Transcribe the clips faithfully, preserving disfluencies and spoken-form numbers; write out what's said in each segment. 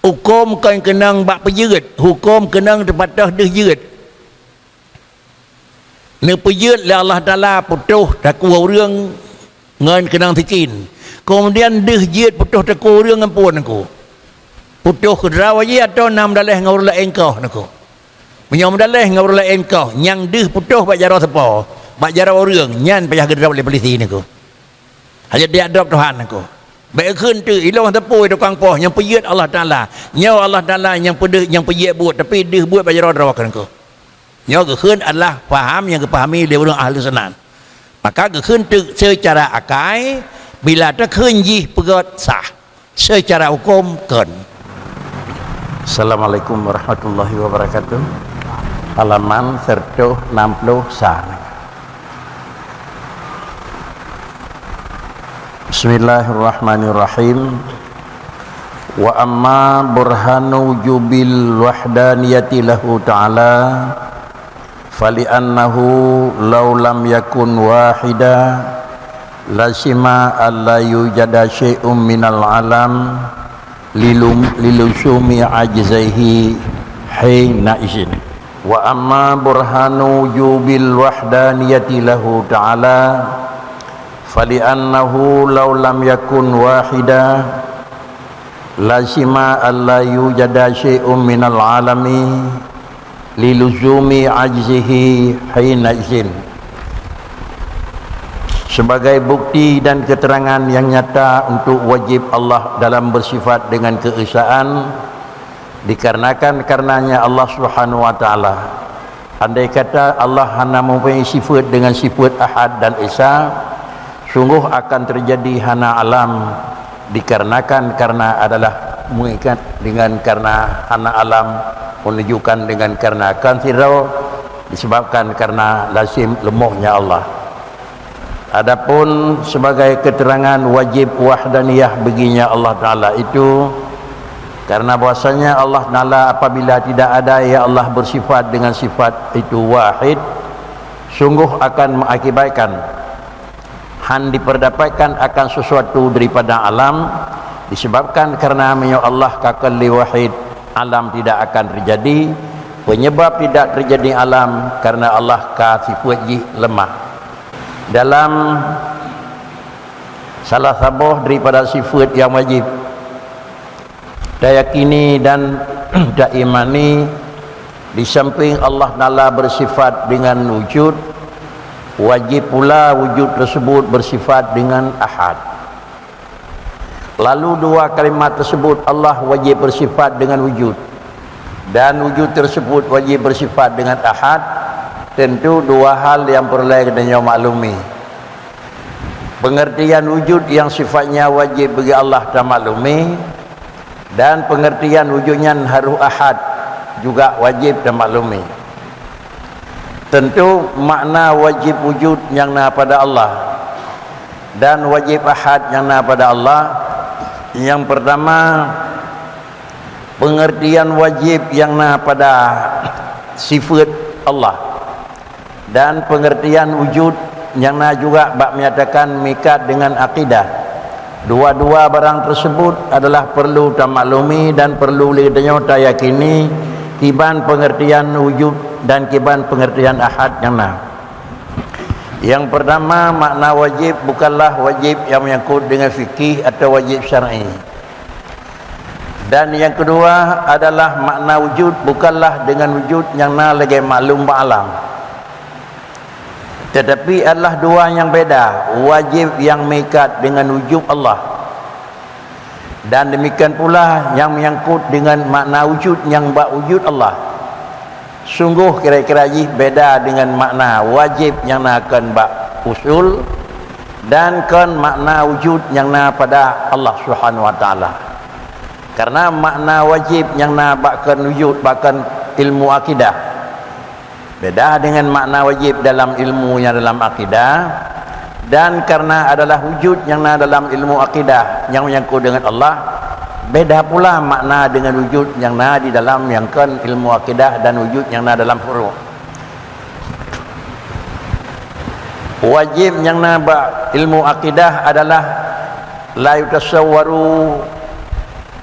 Hukôm kon keunong bak peujeuet, hukôm keunong teupatôh deuh jeuet. Neupeujeuet lé Allah Taala putôh takue ureuëng ngon keunong sikin. Keumudian deuh jeuet putôh takue ureuëng ngon peue nangku? Putôh keudroe jih atawa na meudaleh ngon ureuëng laén koh nangku? Meunyoe meudaleh ngon ureuëng laén koh, nyang deuh putôh bak jaroe sapo, bak jaroe ureuëng, nyan payah geudrob lé polisi nangku. Hana jijak drob Tuhan nangku. Bék kheun teuk ilong teupeu tukang poh nyang peujeuet Allah Taala. Nyoe Allah Taala nyang peudeuh nyang peujeuet buet, tapi deuh buet bak jaroe droe keu nangku. Nyoe geukheun adalah paham nyang geupahami lé ureuëng ahli sunnah. Maka geukheun teuk seucara akai, bila takheun jih peugét sah. Seucara hukôm kon. Assalamualaikum warahmatullahi wabarakatuh. Halaman seratus enam puluh sa. Bismillahirrahmanirrahim. Wa amma burhanu wujubil wahdaniyati lahu ta'ala, fali'annahu law lam yakun wahida, lazima alla yujada syai'un minal alam lilum-, lilusumi ajzihi hina izin. Wa amma burhanu wujubil wahdaniyati lahu ta'ala, fali'annahu law lam yakun wahida, lazima alla yujada syai'un minal alami liluzumi ajzihi hina izin. Sebagai bukti dan keterangan yang nyata untuk wajib Allah dalam bersifat dengan keesaan, dikarenakan karenanya Allah Subhanahu wa Ta'ala. Andai kata Allah hana mempunyai sifat dengan sifat Ahad dan Esa, sungguh akan terjadi hana alam, dikarenakan karena adalah mengikat dengan karena hana alam, menunjukkan dengan karena kan sidroe, disebabkan karena lazim lemohnya Allah. Adapun sebagai keterangan wajib wahdaniyah baginya Allah Ta'ala itu, karena bahwasanya Allah Ta'ala apabila tidak ada, ya Allah, bersifat dengan sifat itu wahid, sungguh akan mengakibatkan han diperdapatkan akan sesuatu daripada alam, disebabkan karena meunyoe Allah ka kon lé wahid, alam tidak akan terjadi, penyebab tidak terjadi alam karena Allah ka sifat jih lemah. Dalam salah saboh daripada sifat yang wajib tayakini dan taimani, di samping Allah Ta'ala bersifat dengan wujud, wajib pula wujud tersebut bersifat dengan ahad. Lalu dua kalimat tersebut, Allah wajib bersifat dengan wujud dan wujud tersebut wajib bersifat dengan ahad, tentu dua hal yang peureulée geutanyoe maklumi. Pengertian wujud yang sifatnya wajib bagi Allah tamaklumi, dan pengertian wujud nyan harus ahad juga wajib tamaklumi. Tentu makna wajib wujud nyang na pada Allah dan wajib ahad nyang na pada Allah. Nyang pertama, pengertian wajib nyang na pada sifat Allah. Dan pengertian wujud nyang na juga bak menyatakan mikat dengan akidah. Dua-dua barang tersebut adalah perlu tamaklumi dan perlu lé geutanyoe tayakini kiban pengertian wujud dan kiban pengertian ahad nyang na. Yang pertama, makna wajib bukanlah wajib yang menyangkut dengan fikih atau wajib syar'i. Dan yang kedua adalah makna wujud bukanlah dengan wujud nyang na lagée maklum bak alam. Tetapi adalah dua nyang beda, wajib nyang meuikat dengan wujub Allah. Dan demikian pula nyang menyangkut dengan makna wujud nyang bak wujud Allah. Sungguh kira-kira jih beda dengan makna wajib nyang na kon bak usul dan kon makna wujud nyang na pada Allah Subhanahu wa Taala. Karena makna wajib nyang na bak kon wujud bak kon ilmu akidah. Beda dengan makna wajib dalam ilmu nyang dalam akidah, dan karena adalah wujud nyang na dalam ilmu akidah nyang menyangkut dengan Allah, beda pula makna dengan wujud nyang na di dalam nyang kon ilmu akidah dan wujud nyang na dalam furu'. Wajib nyang na bak ilmu akidah adalah la yutasawwaru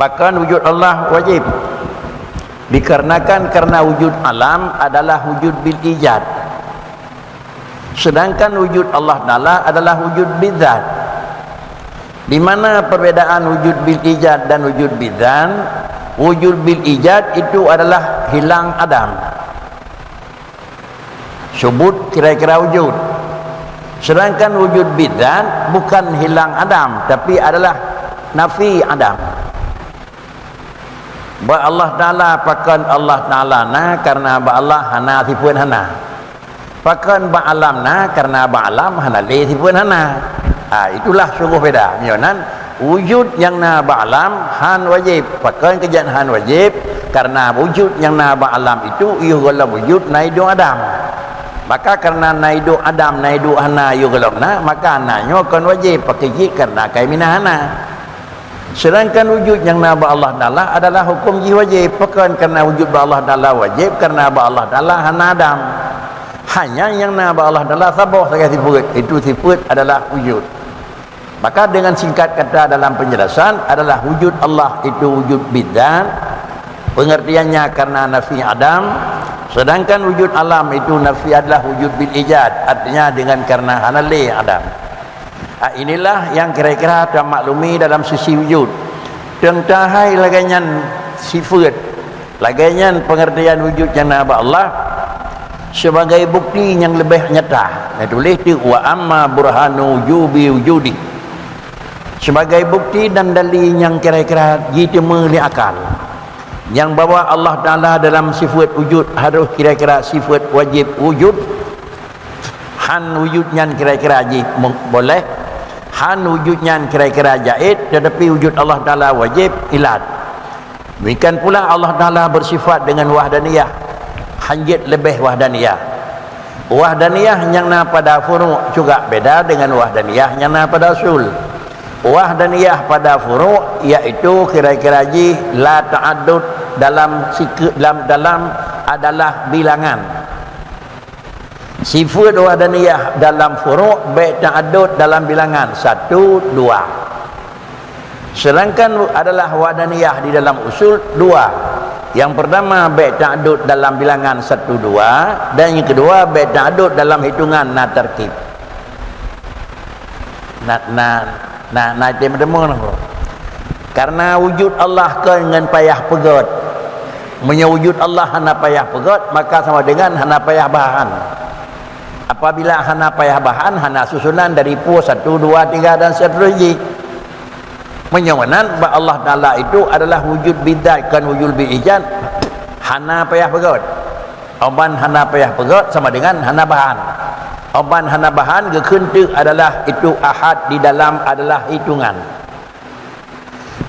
Pakon wujud Allah wajib? Dikarenakan karena wujud alam adalah wujud bil ijad. Sedangkan wujud Allah Taala adalah wujud bidzat. Di mana perbedaan wujud bil ijad dan wujud bidzat? Wujud bil ijad itu adalah hilang adam. Subut kira-kira wujud. Sedangkan wujud bidzat bukan hilang adam, tapi adalah nafi adam. Bak Allah Taala, pakon Allah Taala na, karena bak Allah hana sifeut hana. Pakon bak alam na, karena bak alam hana lé sifeut hana. Ha, itulah sungguh beda. Meunyoe nan, wujud nyang na bak alam han wajib. Pakon keujeuet han wajib? Karena wujud nyang na bak alam itu yoh gohlom wujud na iduek adam. Maka karena na iduek adam, na iduek hana yoh gohlom na, maka na nyoe kon wajib. Pakon cit? Karena kaiminah hana. Sedangkan wujud nyang na bak Allah Taala adalah hukum jih wajib. Pakon karena wujud bak Allah Taala wajib? Karena bak Allah Taala hana adam. Hanya nyang na bak Allah Taala saboh sagai sifeut, itu sifeut adalah wujud. Maka dengan singkat kata dalam penjelasan adalah wujud Allah itu wujud bidzat, pengertiannya karena nafi adam, sedangkan wujud alam itu nafi adalah wujud bil ijad, artinya dengan karena hana lé adam. Ha, inilah yang kira-kira tamaklumi dalam sisi wujud. Teungku hai lagée nyan sifeut, lagée nyan pengertian wujud nyang na bak Allah sebagai bukti nyang leubeh nyata. Neutuléh teuk, "Wa amma burhanu wujubi wujudi." Sebagai bukti dan dali nyang kira-kira jiteumé lé akal. Nyang bahwa Allah Taala dalam sifeut wujud harôh kira-kira sifeut wajib wujud. Han wujud nyan kira-kira jih mung-, boleh. Han wujud nyan kira-kira jaiz, tetapi wujud Allah Taala wajib ilat. Demikian pula Allah Taala bersifat dengan wahdaniyah, hanjeuet leubeh wahdaniyah. Wahdaniyah nyang na pada furu' juga beda dengan wahdaniyah nyang na pada usul. Wahdaniyah pada furu', yaitu kira-kira jih la ta'addud dalam sike-, dalam, dalam adalah bilangan. Sifeut wahdaniyah dalam furu' bék ta'addud dalam bilangan satu, dua. Sedangkan adalah wahdaniyah di dalam usul dua. Yang pertama bék ta'addud dalam bilangan satu, dua, dan yang kedua bék ta'addud dalam hitungan na tarkib. Na, na, na, na item deungoe. Karena wujud Allah kon ngon payah peugét. Meunyoe wujud Allah hana payah peugét, maka sama dengan hana payah bahan. Apabila hana payah bahan, hana susunan dari peue satu, dua, tiga dan seterusnya. Meunyoe meunan, bak Allah Taala itu adalah wujud bidzat, kon wujud bil ijad, hana payah peugét. Óh ban hana payah peugét sama dengan hana bahan. Óh ban hana bahan geukheun teuk adalah itu ahad di dalam adalah hitungan.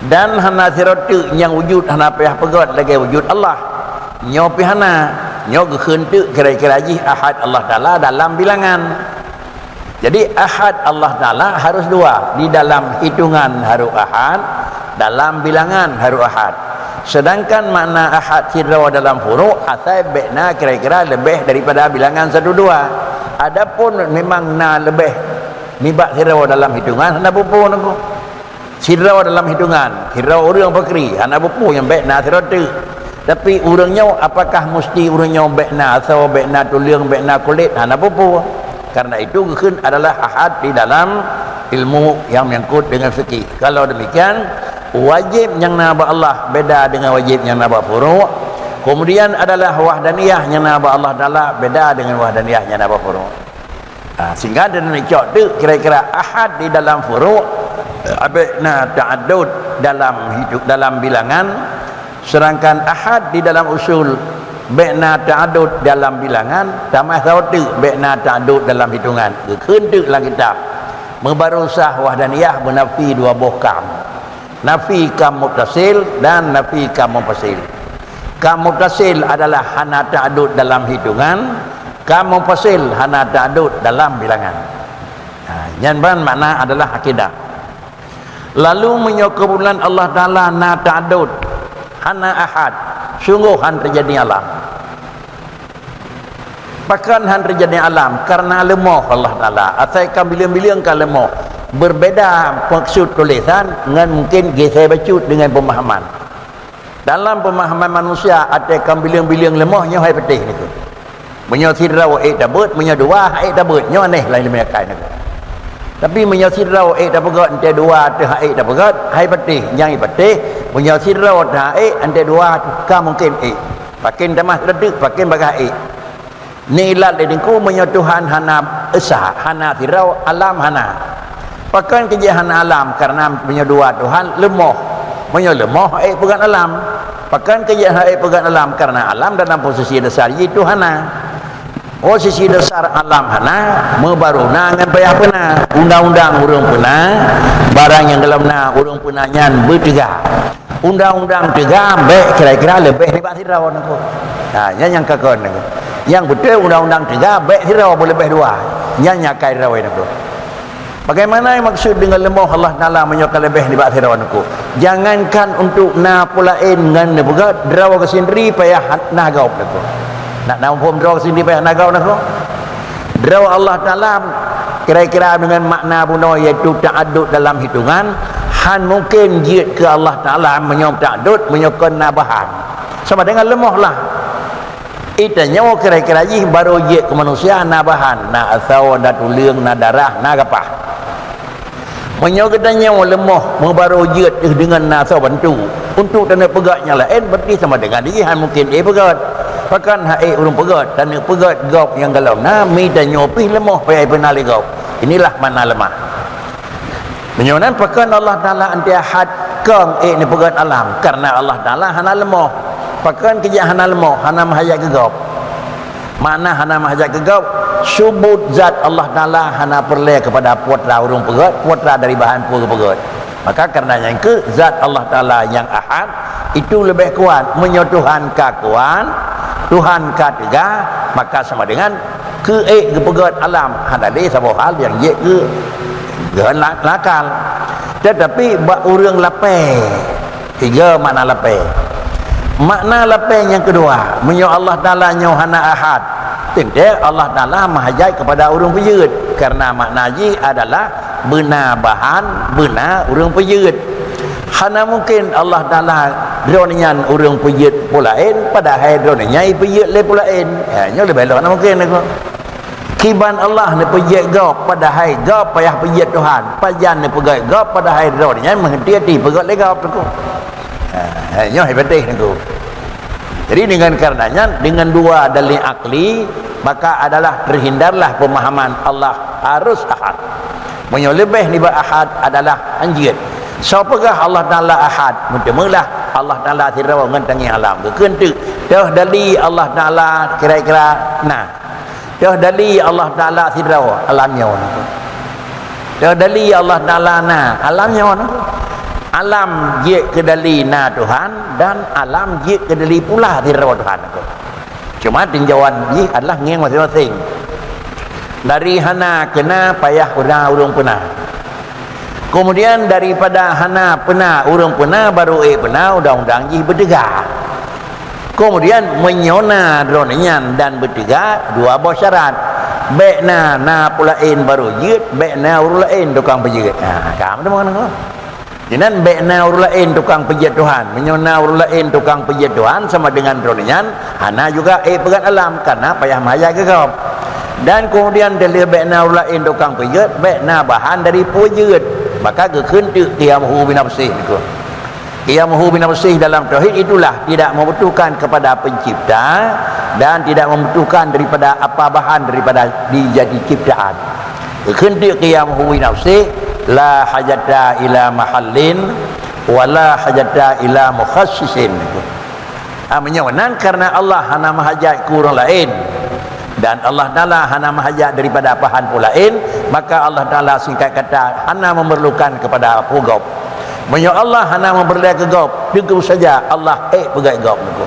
Dan hana sidroe teuk nyang wujud hana payah peugét lagée wujud Allah. Nyoe pih hana, nyoe geukheun teuk kira-kira jih ahad Allah Taala dalam bilangan. Jadi, ahad Allah Taala harus dua, di dalam hitungan harus ahad, dalam bilangan harus ahad. Sedangkan makna ahad sidroe dalam furu', asai bék na kira-kira leubeh daripada bilangan satu dua. Adapun memang na leubeh nibak sidroe dalam hitungan, hana peue-peue nangku. Sidroe dalam hitungan, sidroe ureuëng fakri, hana peue-peue nyang bék na sidroe teuk. Tapi ureuëng nyoe apakah musti ureuëng nyoe bék na asoe, bék na tuleueng, bék na kulét? Hana peue-peue. Karena itu geukheun adalah ahad di dalam ilmu yang menyangkut dengan fikih. Kalau demikian, Wajéb nyang na bak Allah beda dengan wajéb nyang na bak furu'. Kemudian adalah wahdaniyah nyang na bak Allah Taala beda dengan wahdaniyah nyang na bak furu'. Ha, sehingga dan cok tu kira-kira ahad di dalam furu', eh, abek na ta'addud dalam hidup, dalam bilangan, sedangkan ahad di dalam usul bek na ta'addud dalam bilangan, tamah saboh teuk bek na ta'addud dalam hitungan. Geukheun teuk lam kitab. Meubaru sah wahdaniyah beunafi dua boh kam. Nafi kam muttasil dan nafi kam munfasil. Kam muttasil adalah hana ta'addud dalam hitungan, kam munfasil hana ta'addud dalam bilangan. Ha, nyan ban makna adalah akidah. Lalu meunyoe keubulan Allah Taala na ta'addud, hana ahad, sunggoh han teujadi alam. Pakon han teujadi alam? Karena leumoh Allah Taala. Asai ka bileueng-bileueng ka leumoh. Berbeda maksud tulisan ngon mungkin geusai bacut dengan pemahaman. Dalam pemahaman manusia, asai ka bileueng-bileueng leumoh nyoe hai patéh niko. Meunyoe sidroe ék tabeuet, meunyoe dua ék tabeuet, nyoe aneh laén leumoh akai niko. Tapi meunyoe sidroe ék tapeugét, enteuk dua teuh ék tapeugét, hai patéh, nyang patéh, meunyoe sidroe teuh ék, enteuk dua ka mungkin ék. Pakon tamah leudeuek, pakon bagaih ék. Ni ilat lé Teungku, meunyoe Tuhan hana esa, hana sidroe, alam hana. Pakon keu jih hana alam? Karena meunyoe dua Tuhan leumoh. Meunyoe leumoh, ék peugét alam. Pakon keu jih ék peugét alam? Karena alam dalam posisi dasar jih Tuhan na. Oh, sisi dasar alam hana, meubaru na ngon payah peuna. Undang-undang ureuëng peuna, barang nyang golom na ureuëng peuna nyan beuteuga. Undang-undang teuga bék kira-kira leubeh nibak sidroe niko. Ha, nyan nyang kakon niko. Nyang beutôi undang-undang teuga bék sidroe beuleubeh dua. Nyan nyang akai droe niko. Bagaimana maksud dengan leumoh Allah Taala meunyoe ka leubeh nibak sidroe niko? Jangankan untuk na peue laén ngon neupeugét, droe sendiri payah na gob niko. Nak na muphom droe sendiri payah na gob niko? Droe Allah Taala kira-kira dengan makna bunoe, yaitu ta'addud dalam hitungan, han mungkin jeuet keu Allah Taala meunyoe ta'addud, meunyoe kon na bahan. Sama dengan leumoh lah. Itanyoe kira-kira jih baru jeuet keu manusia na bahan, na asoe, na tuleueng, na darah, na gapah. Meunyoe geutanyoe leumoh meubaru jeuet teuh deungon na soe bantu, untuk taneuk peugét nyang laén, berarti sama dengan jih han mungkin ék peugét. Pakon han ék ureuëng peugét, taneuk peugét gob nyang golom na, mi tanyoe pih leumoh payah peuna lé gob. Inilah makna lemah. Meunyoe nan pakon Allah Taala anti ahad kong ék neupeugét alam, karena Allah Taala hana leumoh. Pakon keu jih hana leumoh, hana meuhajat keu gob. Makna hana meuhajat keu gob, subut zat Allah Taala hana peureulée keupada putra ureuëng peugét, putra dari bahan peue geupeugét. Maka karena nyan keuh zat Allah Taala nyang ahad itu leubeh kuat. Meunyoe Tuhan ka kuat, Tuhan ka teuga, maka sama dengan keu ék geupeugét alam, hana lé saboh hal nyang jeuet keu geuhon la-, lakal. Tetapi bak ureuëng lapée, tiga makna lapée. Makna lapée nyang keudua, meunyoe Allah Taala nyoe hana ahad, teuntée Allah Taala meuhajat keupada ureuëng peujeuet, karena makna jih adalah beuna bahan, beuna ureuëng peujeuet. Hana mungkin Allah Taala droeneuh nyan ureuëng peujeuet peue laén, padahai droeneuh nyan ipeujeuet lé peue laén. Ya, nyoe leubeh lom hana mungkin niko. Kiban Allah neupeujeuet gob, padahai gob payah peujeuet Tuhan. Pajan neupeugét gob, padahai droeneuh nyan meuheuti-heuti peugét lé gob niko. Ha, nyoe hai patéh niko. Jadi dengan karena nyan, dengan dua dalil akli, maka adalah terhindarlah pemahaman Allah harus ahad. Meunyoe leubeh nibak ahad adalah han jeuet. Soe peugah Allah Taala ahad? Meuteumeulah Allah Taala sidroe ngon tangieng alam. Geukheun teuk, toh dali Allah Taala kira-kira na. Toh dali Allah Taala sidroe, alam nyoe niko. Toh dali Allah Taala na, alam nyoe niko. Alam jeuet keu dali na Tuhan dan alam jeuet keu dali pula sidroe Tuhan niko. Cuma tinjauan jih adalah ngieng maséng-maséng. Dari hana keu na payah na ureuëng peuna. Kemudian daripada hana peuna ureuëng peuna baru ék peuna, undang-undang jih beuteuga. Kemudian meunyoe na droeneuh nyan dan beuteuga, dua boh syarat. Bék na, na peue laén baru jeuet, bék na ureuëng laén tukang peujeuet. Ha, ka meuteumé ngon Jinan bék na ureuëng laén tukang peujeuet Tuhan. Meunyoe na ureuëng laén tukang peujeuet Tuhan sama dengan droeneuh nyan, hana juga ék peugét alam, karena payah meuhajat keu gob. Dan kemudian teuh lheueh bék na ureuëng laén tukang peujeuet, bék na bahan dari peujeuet. Maka geukheun teuk qiyamuhu binafsih niko. Qiyamuhu binafsih dalam tauhid itulah tidak membutuhkan kepada pencipta dan tidak membutuhkan daripada apa bahan daripada dijadi ciptaan. Kheun teuk qiyamuhu binafsih, la hajata ila mahallin wa la hajata ila mukhassisin. Ah, meunyoe nan karena Allah hana meuhajat keu ureuëng laén dan Allah Taala hana meuhajat daripada pahan pun laén, maka Allah Taala singkat kata hana memerlukan kepada peue gob. Meunyoe Allah hana memerlukan keu gob, teungku saja Allah ék peugét gob niko.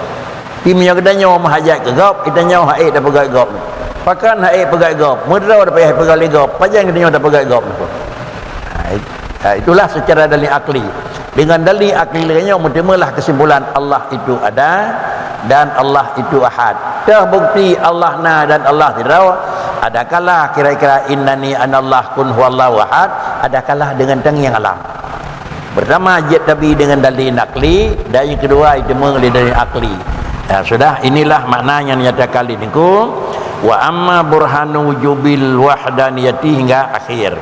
Tapi meunyoe geutanyoe meuhajat keu gob, geutanyoe hana ék tapeugét gob. Pakon hana ék peugét gob? Meudroe tapayah peugét lé gob, pajan geutanyoe tapeugét gob niko. Ha, it-, ha, itulah secara dalil akli. Dengan dalil akli lagée nyoe meuteumelah kesimpulan Allah itu ada dan Allah itu ahad. Terbukti Allah na dan Allah sidroe, adakala kira-kira innani anallah kun huwallahu ahad, adakala dengan tangieng alam. Pertama, jeuet tabi dengan dalil akli, dan yang kedua, itu mengalih dalil akli. Ya, sudah, inilah makna yang dinyatakan di niku, wa amma burhanu wujubil wahdaniyati hingga akhir.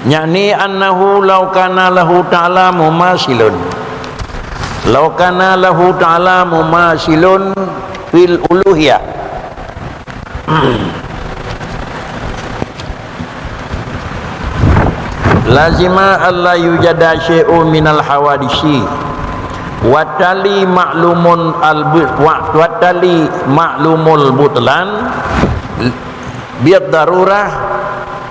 Yakni annahu law kana lahu ta'ala mumasilun. Law kana lahu ta'ala mumasilun fil uluhiyah. Lazima alla yujada syai'un minal hawadisi. Wa tali ma'lumun al-, wa, wa tali ma'lumul butlan bid darurah.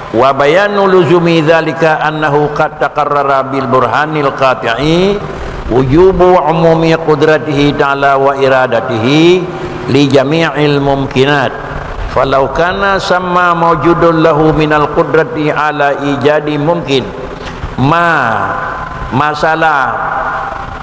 Wa bayanu luzumi dzalika annahu qad taqarrara bil burhanil qati'i wujubu umumi qudratihi ta'ala wa iradatihi li jami'il mumkinat. Falau kana samma maujudun lahu minal qudrati ala ijadi mumkin, ma, masalah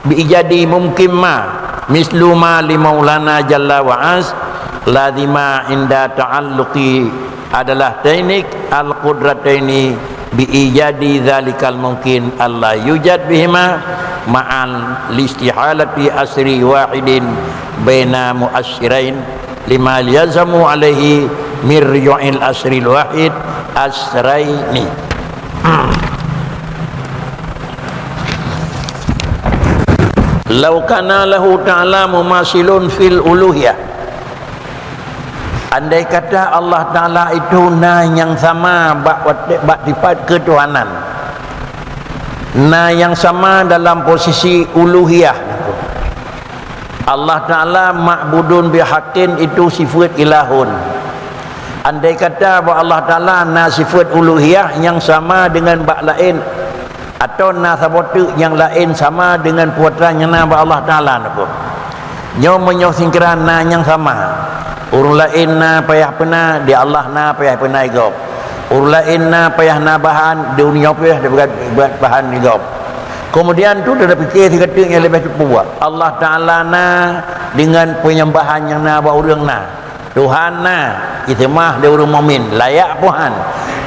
bi ijadi mumkin ma, mislu ma li maulana jalla wa az, lazima inda ta'alluqi adalah teknik al-qudrataini bi ijadi dzalikal mumkin alla yujad bihima ma'an listihalati asri wahidin baina muassirain lima yalzamu alaihi min rujui asril wahid asraini. Lau kana lahu ta'ala mumasilun fil uluhiyah. Andai kata Allah Taala itu na nyang sama bak, bak sifat ketuhanan, na nyang sama dalam posisi uluhiyah, Allah Taala ma'budun bihaqqin itu sifat ilahun. Andai kata bak Allah Taala na sifat uluhiyah nyang sama dengan bak laén, atau na saboh teuk nyang laén sama dengan putra nyang na bak Allah Taala niko. Nyoe meunyoe singkira na nyang sama, ureuëng laén na payah peuna, di Allah na payah peuna gob. Ureuëng laén na payah na bahan, di ureuëng nyoe payah dibuat, buat bahan gob. Kemudian tu, tapike sigoe teuk nyang leubeh teupeue. Allah Taala na dengan penyembahan nyang na bak ureuëng na. Tuhan na, iseumah lé ureuëng mukmin, layak peuhan.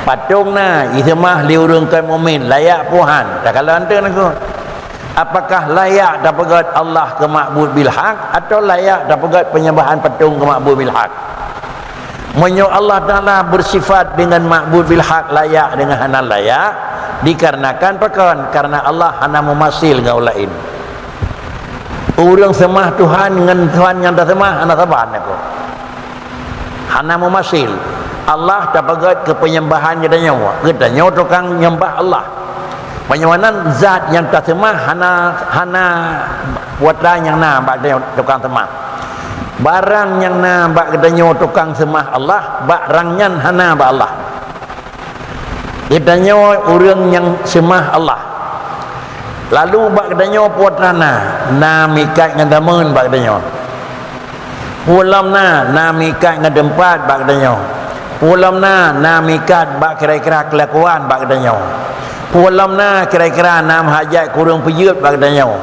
Patong na, iseumah lé ureuëng kon mukmin, layak peuhan. Takalon teuh niko. Apakah layak tapeugét Allah keu ma'bud bil haq atau layak tapeugét penyembahan patong keu ma'bud bil haq? Meunyoe Allah Taala bersifat dengan ma'bud bil haq layak dengan hana layak, dikarenakan pakon? Karena Allah hana mumasil ngon ureuëng laén. Ureuëng seumah Tuhan ngon Tuhan nyang taseumah hana saban niko. Hana mumasil. Allah tapeugét keu penyembahan geutanyoe. Geutanyoe tukang nyembah Allah. Meunyoe nan zat nyang taseumah hana, hana putra nyang na bak geutanyoe tukang seumah. Barang nyang na bak geutanyoe tukang seumah Allah, barang nyan hana bak Allah. Geutanyoe ureuëng nyang seumah Allah. Lalu bak geutanyoe putra na, na meuikat ngon dameun bak geutanyoe. Peue lom na, na meuikat ngon teumpat bak geutanyoe. Peue lom na, na meuikat bak kira-kira keulakuan bak geutanyoe. Peue lom na kira-kira na meuhajat keu ureuëng peujeuet bak geutanyoe.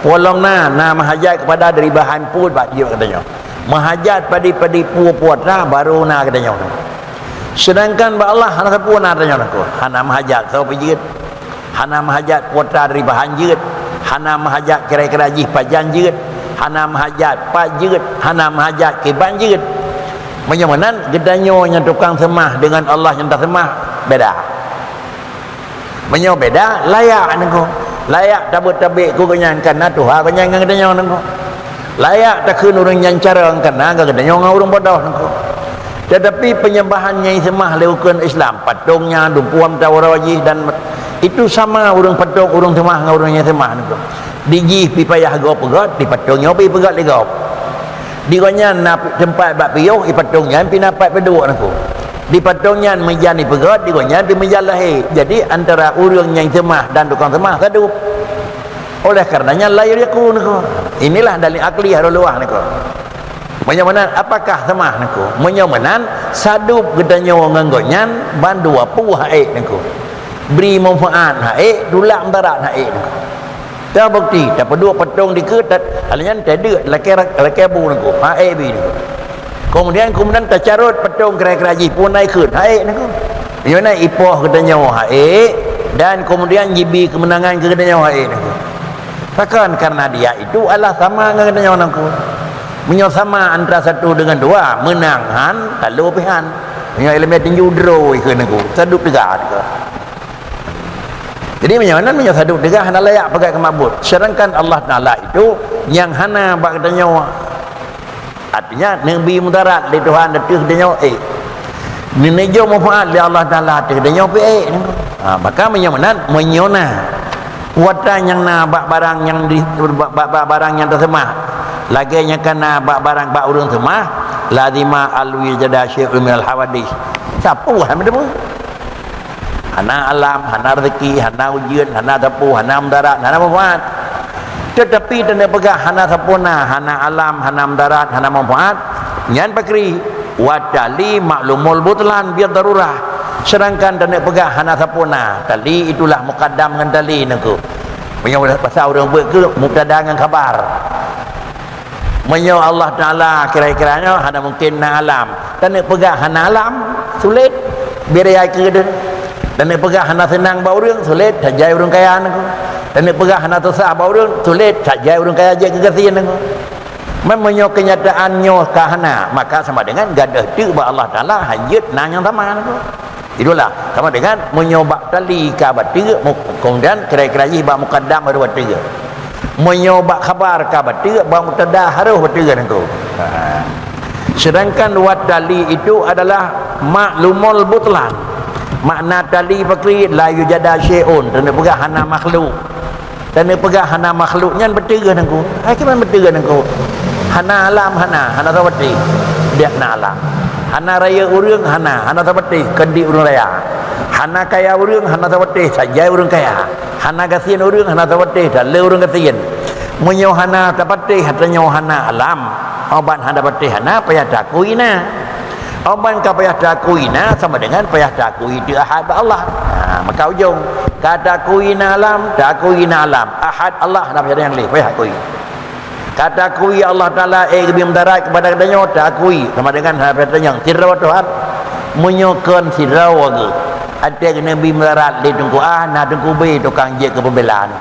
Peue lom na, na meuhajat keupada dari bahan peuet bak jeuet bak geutanyoe. Meuhajat padub-padub peue putra baru na geutanyoe. Seudangkan bak Allah hana sapeue na tanyoe nangku. Hana meuhajat soe peujeuet, hana meuhajat putra dari bahan jeuet, hana meuhajat kira-kira jih pajan jeuet, hana meuhajat pat jeuet, hana meuhajat kiban jeuet. Meunyoe meunan, geutanyoe nyang tukang seumah deungon Allah nyang taseumah beda. Meunyoe beda, layak nangku. Layak tabeuet-tabek keu gobnyan, karna tuha gobnyan ngon geutanyoe nangku. Layak takheun ureuëng nyang carông, karna geutanyoe ngon ureuëng bodoh nangku. Tetapi penyembahan nyang seumah lé rukon Islam, patong nyan, dumpeue meuta uroe jih, dan itu sama ureuëng patong, ureuëng seumah ngon ureuëng nyang seumah nangku. Di jih pih payah gob peugöt, di patong nyoe pih peugöt lé gob. Di gobnyan na teumpat bak piôh, di patong nyan pih na pat peuduek nangku. Di patong nyan meujan ipeugöt, di gobnyan pih meujan lahé. Jadi, antara ureuëng nyang seumah dan tukang seumah sadub. Oleh karenanya, la yuriqu nangku. Inilah dalil akli harus luwah nangku. Meunyoe meunan, apakah seumah nangku? Meunyoe meunan, sadub geutanyoe ngon gobnyan bandua peue hak ék nangku. Bri manfaat hak ék, tulak mudarat hak ék nangku. Teubukti, tapeuduek patong dikeue, ta-, alèh nyan tadeuek lakèe, lakèe bu nangku, hak ék bi nangku. Kemudian, kemudian tacarot patong kira-kira jih, pun na ikheun, hak ék nangku. Nyoe na ipoh geutanyoe hak ék, dan kemudian jibi keumeunangan keu geutanyoe hak ék nangku. Pakon? Karena dia itu adalah sama ngon geutanyoe nangku. Meunyoe sama antara satu dengan dua, meunang han, lalu pih han. Meunyoe iéleumé tinju droe ikheun nangku, sadub teuga nangku. Jadi, meunyoe nan, meunyoe sadub teuga hana layak peugah keu mabot. Sedangkan Allah Taala itu nyang hana bak geutanyoe. Artinya, neubi mudarat lé Tuhan ateueh geutanyoe, ék. Neujok manfaat lé Allah Taala ateueh geutanyoe pih, ék. Ha, maka meunyoe meunan, meunyoe na kuasa nyang na bak barang nyang di, bak, bak, bak barang nyang teuseumah, lagèe nyang ka na bak barang bak ureuëng seumah, lazima al-wujada syai'un minal hawadis. Sapeue hana meuteumé? Hana alam, hana rezeki, hana ujeuen, hana sapeue, hana mudarat, hana manfaat. Tetapi taneuk peugah hana sapeue na, hana alam, hana mudarat, hana manfaat, nyan pakri? Wa tali maklumul butlan bid darurah. Sedangkan taneuk peugah hana sapeue na, tali itulah mukaddam ngon tali nangku. Meunyoe basa ureuëng beuet keu mubtada ngon khabar. Meunyoe Allah Taala kira-kira nyoe hana mungken na alam, taneuk peugah hana alam, sulet. Beda keu deuh. Taneuk peugah hana seunang bak ureuëng, sulet, sajai ureuëng kaya nangku. Taneuk peugah hana susah bak ureuëng, sulet, sajai ureuëng kaya jeuet keu gasien nangku. Man meunyoe keunyataan nyoe ka hana, maka sama dengan gadôh teuk bak Allah Taala, hanjeuet na nyang sama nangku. Itulah, sama dengan meunyoe bak tali ka bateuk, mu-, kemudian kira-kira jih bak mukaddam harôh bateuk. Meunyoe bak khabar ka bateuk, bak mubtada harôh bateuk nangku. Ha. Sedangkan wa tali itu adalah maklumul butlan. Makna tali pakri? La yujada syai'un, taneuk peugah hana makhluk. Taneuk peugah hana makhluk nyan beutôi nangku. Hai kiban beutôi nangku. Hana alam hana, hana sapeue. Biak na alam. Hana rayeuk ureuëng hana, hana sapeue, keudiek ureuëng raya. Hana kaya ureuëng hana sapeue, sajai ureuëng kaya. Hana gasien ureuëng hana sapeue, taleue ureuëng gasien. Meunyoe hana sapeue, tanyoe hana alam. Obat hana sapeue hana, payah takui na. Oban ka payah takui na sama dengan payah takui teu ahad bak Allah. Ha, maka ujong, ka takui na alam, takui na alam. Ahad Allah na payah nyang lé, payah takui. Ka takui Allah Taala, eh, geubri mudarat kepada geutanyoe, takui sama dengan hana payah tanyong. Sidroe Tuhan, meunyoe kon sidroe geuh, até geuneubri mudarat lé Teungku A, na Teungku B tukang jeuet keu peubelaan.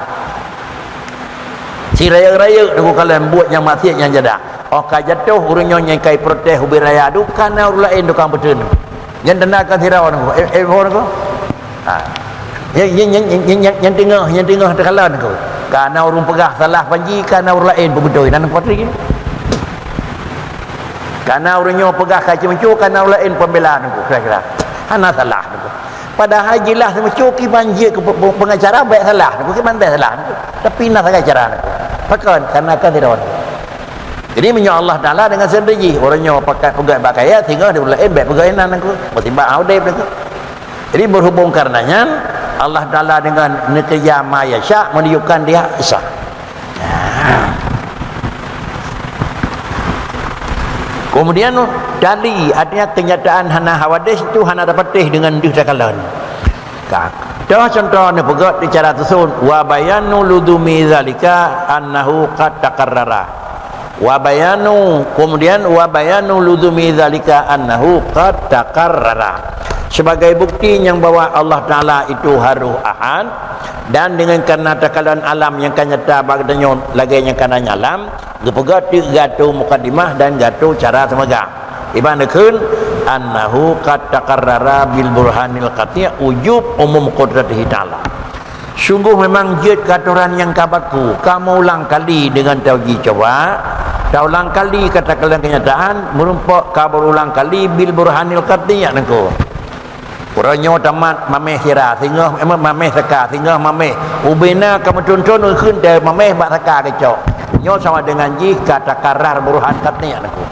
Si rayeuk-rayeuk Teungku kalon buet nyang maksiet nyang jadah. Óh ka jatoh ureuëng nyoe nyang kai protes ubit raya, duka na ureuëng laén tukang peuteun. Nyan tanda ka sidroe nangku, eh, eh, boh nangku. Ha. Nyan, nyan, nyan teungoh, nyan teungoh teukalon nangku. Ka na ureuëng peugah salah panji, ka na ureuëng laén peubeutôi, nan putri. Ka na ureuëng nyoe peugah ka ceumeucue, ka na ureuëng laén peumbela nangku, kira-kira. Hana salah nangku. Padahai jeulaih seumeusue kiban jeuet keu pe-, pe-, peungacara bèk salah, nangku kiban bèk salah, nangku. Tapi na sagai cara, nangku. Pakon? Karena ka sidroe. Jadi, meunyoe Allah Taala dengan sendiri jih, ureuëng nyoe pakat peugah bak kaya, singoh di ureuëng laén bèk peugah inan, nangku. Musibah udeb, nangku. Jadi, berhubung karena nyan, Allah Taala dengan neukeuja ma yasya, menunjukkan dia esa. Kemudian, tali, artinya kenyataan hana hawadis itu hana tapatéh dengan deuh takalon. Ka. Toh contoh neupeugah di cara susun, wa bayanu luzumi zalika annahu qad taqarrara. Wa bayanu, kemudian wa bayanu luzumi zalika annahu qad taqarrara. Sebagai bukti nyang bahwa Allah Taala itu harôh ahad, dan dengan karena takalon alam nyang ka nyata bak geutanyoe lagèe nyang ka na nyan alam, geupeugah teuk geuatô mukadimah dan geuatô cara teumeugah. Iban neukheun, annahu qad taqarrara bil burhanil qati' wujub umum qudratihi ta'ala. Sungguh memang jeuet keu atoran nyang ka baku, ka meuulang kali deungon tauji cuba, taulang kali katakan kenyataan, meurumpok ka beurulang kali bil burhanil qat'i' nangku. Uroe nyoe tamat mameh sira, singoh, eh, mameh saka, singoh mameh. Ubena ka meuthon-thon ukheun teu mameh bak saka geucok. Nyoe sama dengan jih ka takarar burhan qat'i' nangku.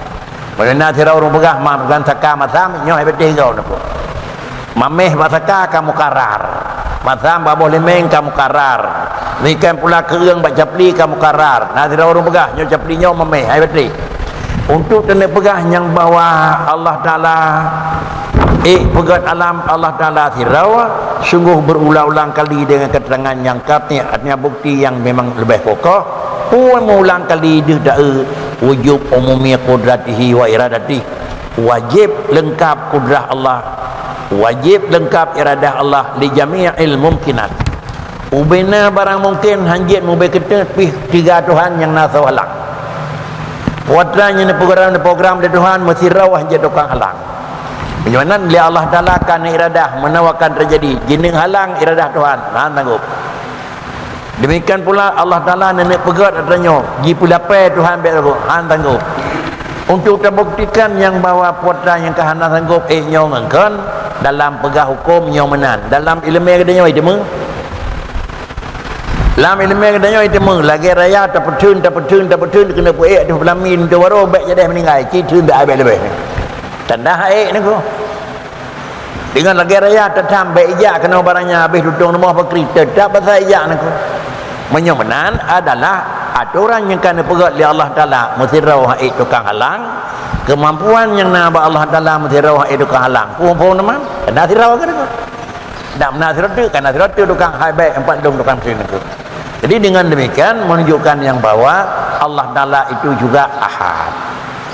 Meunyoe na sidroe ureuëng peugah ma-, bukan saka masam, nyoe hai beuteh goe nangku. Mameh bak saka ka mukarar. Masam bak boh limeng ka mukarar. Demikian pula keueung bak capli ka mukarar. Na sidroe ureuëng peugah, nyoe capli nyoe mameh, hai beuteh. Untuk teuneuk peugah nyang bahwa Allah Taala, eh, peugét alam Allah Taala sidroe, sungguh berulang-ulang kali dengan keterangan nyang qat'i', artinya bukti yang memang leubeh kokoh, pun meuulang kali deuh taeu wujub umumi qudratihi wa iradatihi. Wajéb leungkap kudrah Allah, wajéb leungkap iradah Allah li jami'il mumkinat. Ubena barang mungken hanjeuet mubé keuteut pih tiga Tuhan nyang na soe halang. Putra nyang neuprogram, neuprogram lé Tuhan meusidroe hanjeuet tukang halang. Meunyoe nan lé Allah Taala ka neuiradah meunawa akan teujadi, jineuk halang iradah Tuhan, hán sanggob. Demikian pula Allah Taala neuneuk peugét atra nyoe, jipeulapée Tuhan bék lagoe, hán sanggob. Untuk teubuktikan nyang bahwa putra nyang ka hana sanggob ék nyoe ngon kon, dalam peugah huköm nyoe meunan, dalam ileumé geutanyoe iteumé. Lam ileumé geutanyoe iteumé, lagée raya tapeutheun, tapeutheun, tapeutheun, keuneuk peuék ateueh peulaminan teuwaro bék jadeh meuninggai, ci theun bék abéh leubeh. Tanda hai ék nangku. Deungon lagée raya teutam bék ijak keunoe barang nyan habéh tutong rumoh pakri, teutap basa ijak nangku. Meunyoe meunan adalah atoran nyang ka neupeugét lé Allah Taala, meusidroe hai ék tukang halang, keumampuan nyang na bak Allah Taala meusidroe hai ék tukang halang. Phon-phon teuma, tanda sidroe keuh nangku. Dak meunan sidroe teuk, kana sidroe teuk tukang hai bék empat dong tukang mesin nangku. Jadi dengan demikian menunjukkan yang bahwa Allah Taala itu juga Ahad.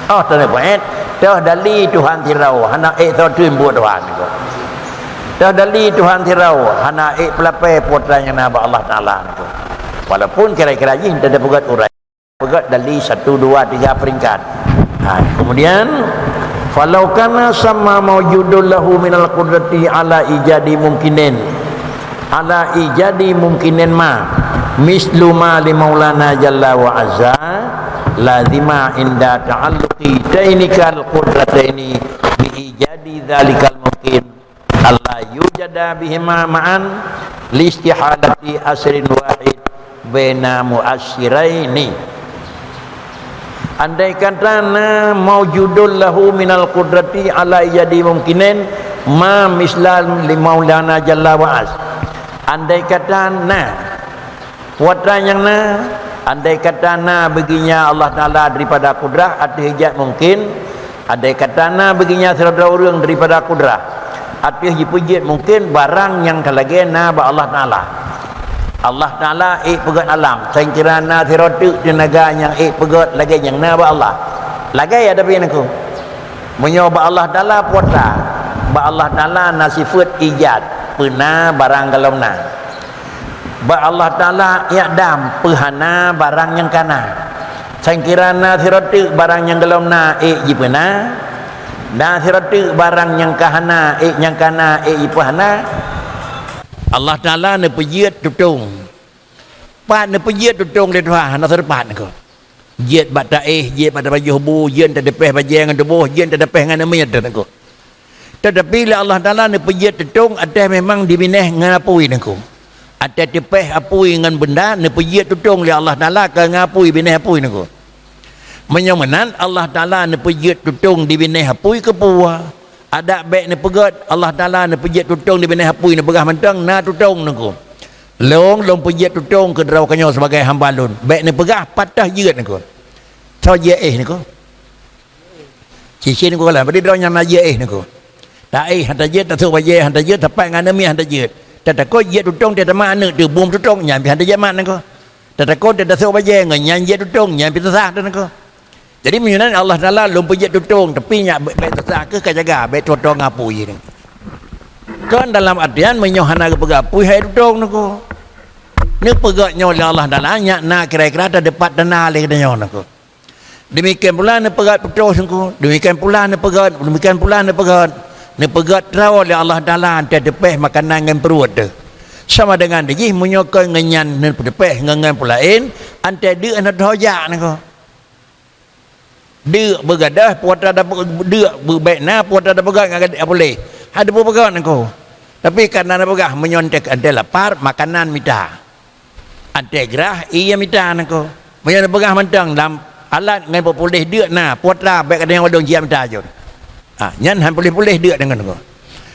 Oh, teuneuk peuet, toh dali Tuhan sidroe, hana ék soe teuk buet Tuhan nangku. Toh dali Tuhan sidroe, hana ék peulapée putra nyang na bak Allah Taala nangku. Walaupun kira-kira jih teupeugét urai. Peugét dali satu, dua, tiga peringkat. Ha, kemudian, "Falau kana samma maujudun lahu minal qudrati ala ijadi mumkinin, ala ijadi mumkinin ma, mislu ma li maulana jalla wa azza, lazima inda ta'alluqi tainikal qudrataini bi ijadi dzalikal mumkin." Allah yujada bihima ma'an listihalati asrin wahid baina muassiraini. Andai kata na maujudun lahu minal qudrati ala ijadi mumkinin ma misla li maulana jalla wa az. Andai kata na Putra nyang na, andai kata na beuginya Allah Taala daripada kudrah ateueh ijad mungkin, andai kata na beuginya sidroe ureuëng daripada kudrah ateueh jipeujeuet mungkin barang nyang ka lagée na bak Allah Taala. Allah Taala ék peugét alam, sangkira na sidroe teuk teunaga nyang ék peugét lagée nyang na bak Allah. Lagée ya tapi nangku. Meunyoe bak Allah Taala putra, bak Allah Taala na sifeuet ijad, peuna barang galom na. Bak Allah Taala iadam peuhana barang nyang kana. Sangkira na sidroe teuk barang nyang galom na ék jipeuna, na sidroe teuk barang nyang kahana ék nyang kana ék jipeuhana. Allah Taala neupeujeuet tutong. Pat neupeujeuet tutong lé Tuhan hana seureupat nangku. Jeuet bak taéh, jeuet bak tapajoh bu, jeuet tadapéh bajée ngon tuboh, jeuet tadapéh ngon aneuk miet nangku. Tetapi lé Allah Taala neupeujeuet tutong ateueh memang dibinéh ngon apui nangku. Ateueh teupéh apui ngon beunda neupeujeuet tutong lé Allah Taala keu ngon apui binéh apui nangku. Meunyoe meunan Allah Taala neupeujeuet tutong dibinéh apui keupeue? Adak bék neupeugét Allah Taala neupeujeuet tutong dibinéh apui neupeugah mantong na tutong nangku. Lôn, lôn peujeuet tutong keu droe geutanyoe sibagai hamba lôn. Bék neupeugah pat toh jeuet nangku. Soe jeuet éh nangku. Cicén ku kalon, badi droe nyang na jeuet éh nangku. Taéh hana jeuet, tasôk bajée hana jeuet, tapat ngon aneuk miet hana jeuet. Tatakot jeuet tutong teuh tamat aneuk teuh bum tutong nyan pih hana jeuet mat nangku. Tatakot teuh tasôk bajée ngon nyan jeuet tutong nyan pih sasah teuh nangku. Jadi meunyoe nan Allah Taala lôn peujeuet tutong, tapi nyak bék, bék sasah keuh ka jaga, bék tutong apui nangku. Kon dalam artian meunyoe hana geupeugah apui hai tutong nangku. Neupeugét nyoe lé Allah Taala nyak na kira-kira tadeupat tana lé geutanyoe nangku. Demikian pula neupeugét putôh nangku, demikian pula neupeugét, demikian pula neupeugét. Neupeugét troe lé Allah Taala teuh teupéh makanan ngon pruet teuh. Sama dengan di jih meunyoe kon ngon nyan neupeuteupeh ngon, ngon peue laén, antée deuk hana teuhojak nangko. Deuk beugadôh, putra dap-, deuk beubék na, putra dapeugah ngon gadéh puléh. Hana peugah nangko. Tapi kana na peugah meunyoe antée, antée lapar, makanan mita. Antée grah, ie mita nangko. Meunyoe na peugah mantong lam alat ngon peupuléh deuk na, putra bék kadang wadong jiak mita jeuet. Ha, nyan han puléh-puléh deuk deungon nangko.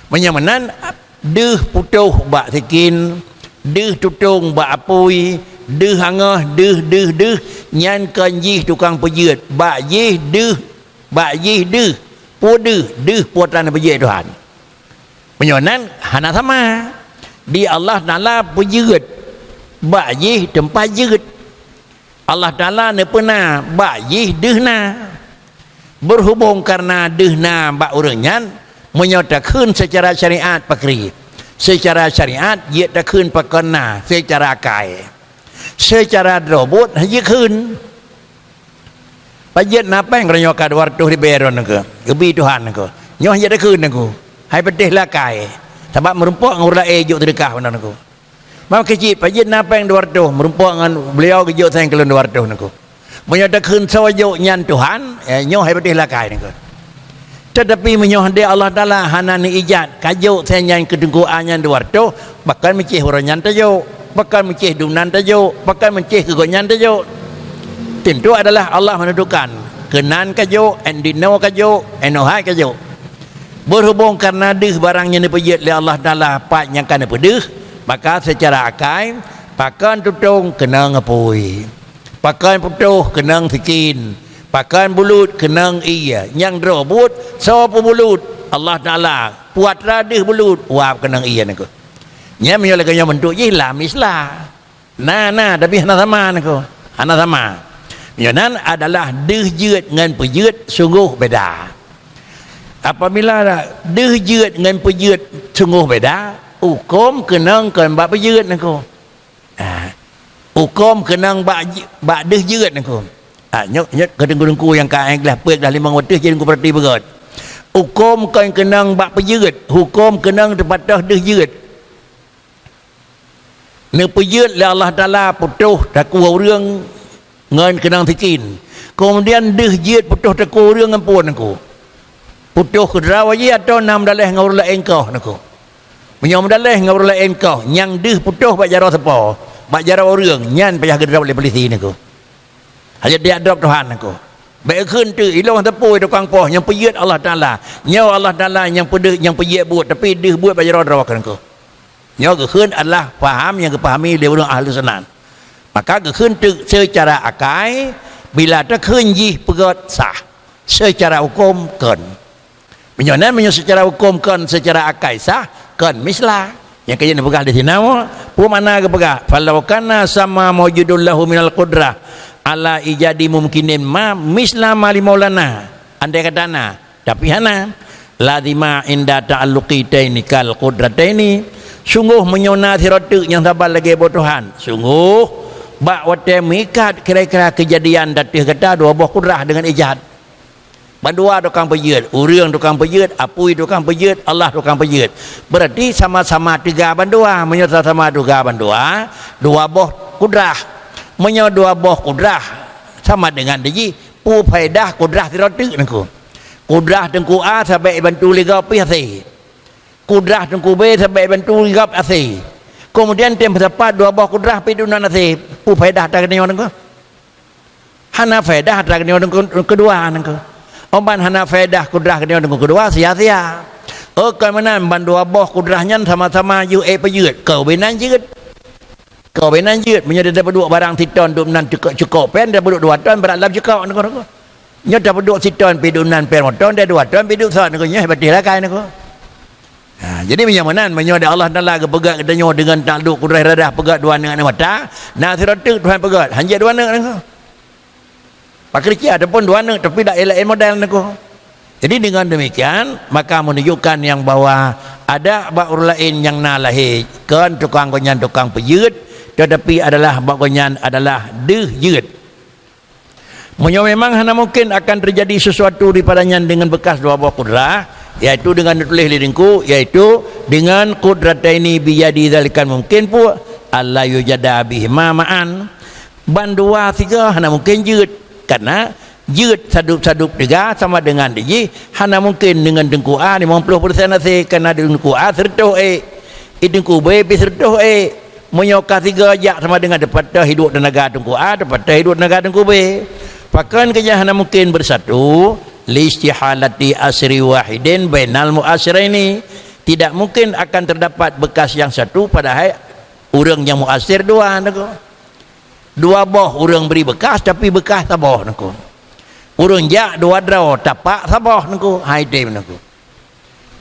Meunyoe meunan, deuh putôh bak sikin, deuh tutong bak apui, deuh angoh, deuh, deuh, deuh, nyan kon jih tukang peujeuet. Bak jih deuh, bak jih deuh, peue deuh, deuh putra neupeujeuet Tuhan. Meunyoe nan hana sama. Di Allah Taala peujeuet, bak jih teumpat jeuet. Allah Taala neupeuna, bak jih deuh na. Berhubung karena deuh na bak ureuëng nyan, meunyoe takheun seucara syariat pakri, seucara syariat jeuet takheun pakon na seucara akai. Seucara droe buet hana jikheun. Pajan na péng uroe nyoe ka dua ratus ribée droe nangko, geubi Tuhan nangko. Nyoe hana jikheun nangko. Hai peudeh lakai. Sabab meurumpok ngon ureuëng laén jok seudeukah nangko. Maka cit pajan na péng dua ratus, meurumpok ngon beliau geujok seng keu lôn dua ratus nangko. Meunyoe takheun soe jok nyan Tuhan, eh, nyoe hai peudeh lakai nangko. Teutapi meunyoe di Allah Taala hana neuijat ka jok seng nyan keu teungku A nyan dua ratus, pakon meucéh uroe nyan tajok, pakon meucéh dumnan tajok, pakon meucéh keu gobnyan tajok. Tentu adalah Allah menentukan, keunan ka jok, endinoe ka jok, enohai ka jok. Berhubung karena deuh barang nyang neupeujeuet lé Allah Taala pat nyang ka neupeudeuh, maka seucara akai, pakon tutong keunong apui. Pakon putôh keunong sikin, pakon bulut keunong ie. Nyang droe buet, soe peubulut? Allah Taala. Putra deuh bulut, wab keunong ie nangko. Nyan meunyoe lagée nyoe bentuk jih la misla. Na, na, tapi hana sama nangko. Hana sama. Meunyoe nan adalah deuh jeuet ngon peujeuet sunggoh beda. Apabila deuh jeuet ngon peujeuet sunggoh beda, huköm keunong kon bak peujeuet nangko. Ah, huköm keunong bak, bak deuh jeuet nangko. Ah, nyoe, nyoe keu teungku-teungku nyang ka ék lah peuet lah limong wateuh jeuet teungku peurati beugöt. Huköm kon keunong bak peujeuet, huköm keunong teupatoh deuh jeuet. Neupeujeuet lé Allah Taala putôh takue ureuëng ngon keunong sikin. Keumudian deuh jeuet putôh takue ureuëng ngon phon nangko. Putôh keudroe jih atau na meudaleh ngon ureuëng laén koh nangko. Meunyoe meudaleh ngon ureuëng laén koh, nyang deuh putôh bak jaroe sapo, bak jaroe ureuëng, nyan payah geudrob lé polisi nangko. Hana jijak drob Tuhan nangko. Bék kheun teuk, ilôn teupeu tukang poh nyang peujeuet Allah Taala. Nyoe Allah Taala nyang peudeuh, nyang peujeuet buet, tapi deuh buet bak jaroe droe nangko. Nyoe geukheun adalah paham nyang geupahami lé ureuëng ahli sunnah. Maka geukheun teuk seucara akai, bila takheun jih peugöt sah, seucara huköm kon. Meunyoe nan, meunyoe seucara huköm kon, seucara akai sah, kon misla. Nyang keuneuk neupeugah di sinoe, peue makna geupeugah, "Falau kana sama maujudul lahu minal qudrah ala ijadi mumkinin ma misla ma li maulana." Andai kata na, tapi hana. Lazima inda ta'alluqi taini kal qudrataini. Sunggoh meunyoe na sidroe teuk nyang saban lagée boh Tuhan, sunggoh bak watée meuikat kira-kira keujadian ateueh gata dua boh kudrah deungon ijad. Bandua tukang peujeuet, ureuëng tukang peujeuet, apui tukang peujeuet, Allah tukang peujeuet. Berarti sama-sama teuga bandua. Meunyoe sama-sama teuga bandua, dua boh kudrah. Meunyoe dua boh kudrah sama dengan di jih, peue faedah kudrah sidroe teuk nangko? Kudrah teungku A sabab bantu lé gob pih hasé. Kudrah teungku B sabab bantu lé gob hasé. Keumudian tem sapat dua boh kudrah pih dum nan hasé. Peue faedah atra geutanyoe nangko? Hana faedah atra geutanyoe keudua nangko. Óh ban hana faedah kudrah geutanyoe keudua, sia-sia. Oh, kon meunan, ban dua boh kudrah nyan sama-sama yôh ék peujeuet. Keu beunan jeuet. Keu beunan jeuet, meunyoe tapeuduek barang siton dum nan cukôp, cukôp péng, tapeuduek dua ton, brat lam cukôp nangko. Nyoe tapeuduek siton pih dum nan péng motong, dua ton pih duek sot nangko, nyoe bateh lakai nangko. Ha, jadi meunyoe meunan, meunyoe di Allah Taala geupeugah geutanyoe deungon takluk kudrah iradah peugah dua aneuk aneuk mata, na sidroe teuk Tuhan peugah, hanjeuet dua aneuk nangko. Pakricia ataupun dua aneuk, tapi dak laén model nangko. Jadi dengan demikian, maka menunjukkan yang bahwa ada bak ureuëng laén nyang na lahé kon tukang gobnyan tukang peujeuet, tetapi adalah bak gobnyan adalah deuh jeuet. Meunyoe memang hana mungkin akan terjadi sesuatu daripada nyan dengan bekas dua boh kudrah, Yaitu dengan dituléh lé Teungku, yaitu dengan qudrataini biyadi dzalikal mungkin pu, alla yujada bihima ma'an. Bandua sigoe hana mungken jeuet, karena jeuet sadub-sadub teuga sama dengan dijih hana mungken deungon Teungku A limong ploh persen hasé, karena di Teungku A seureutôh ék, di Teungku B pih seureutôh ék. Meunyoe ka sigoe jak sama dengan teupatéh hidup teunaga Teungku A, teupatéh hidup teunaga Teungku B. Pakon keujah hana mungken beusatu? Listihalati asri wahidin bainal muasiraini. Tidak mungkin akan terdapat bekas yang satu padahai ureuëng nyang muasir dua, Teungku. Dua boh ureuëng bri bekas, tapi bekas saboh, Teungku. Ureuëng jak dua droe, tapak saboh, Teungku. Hai tem, Teungku.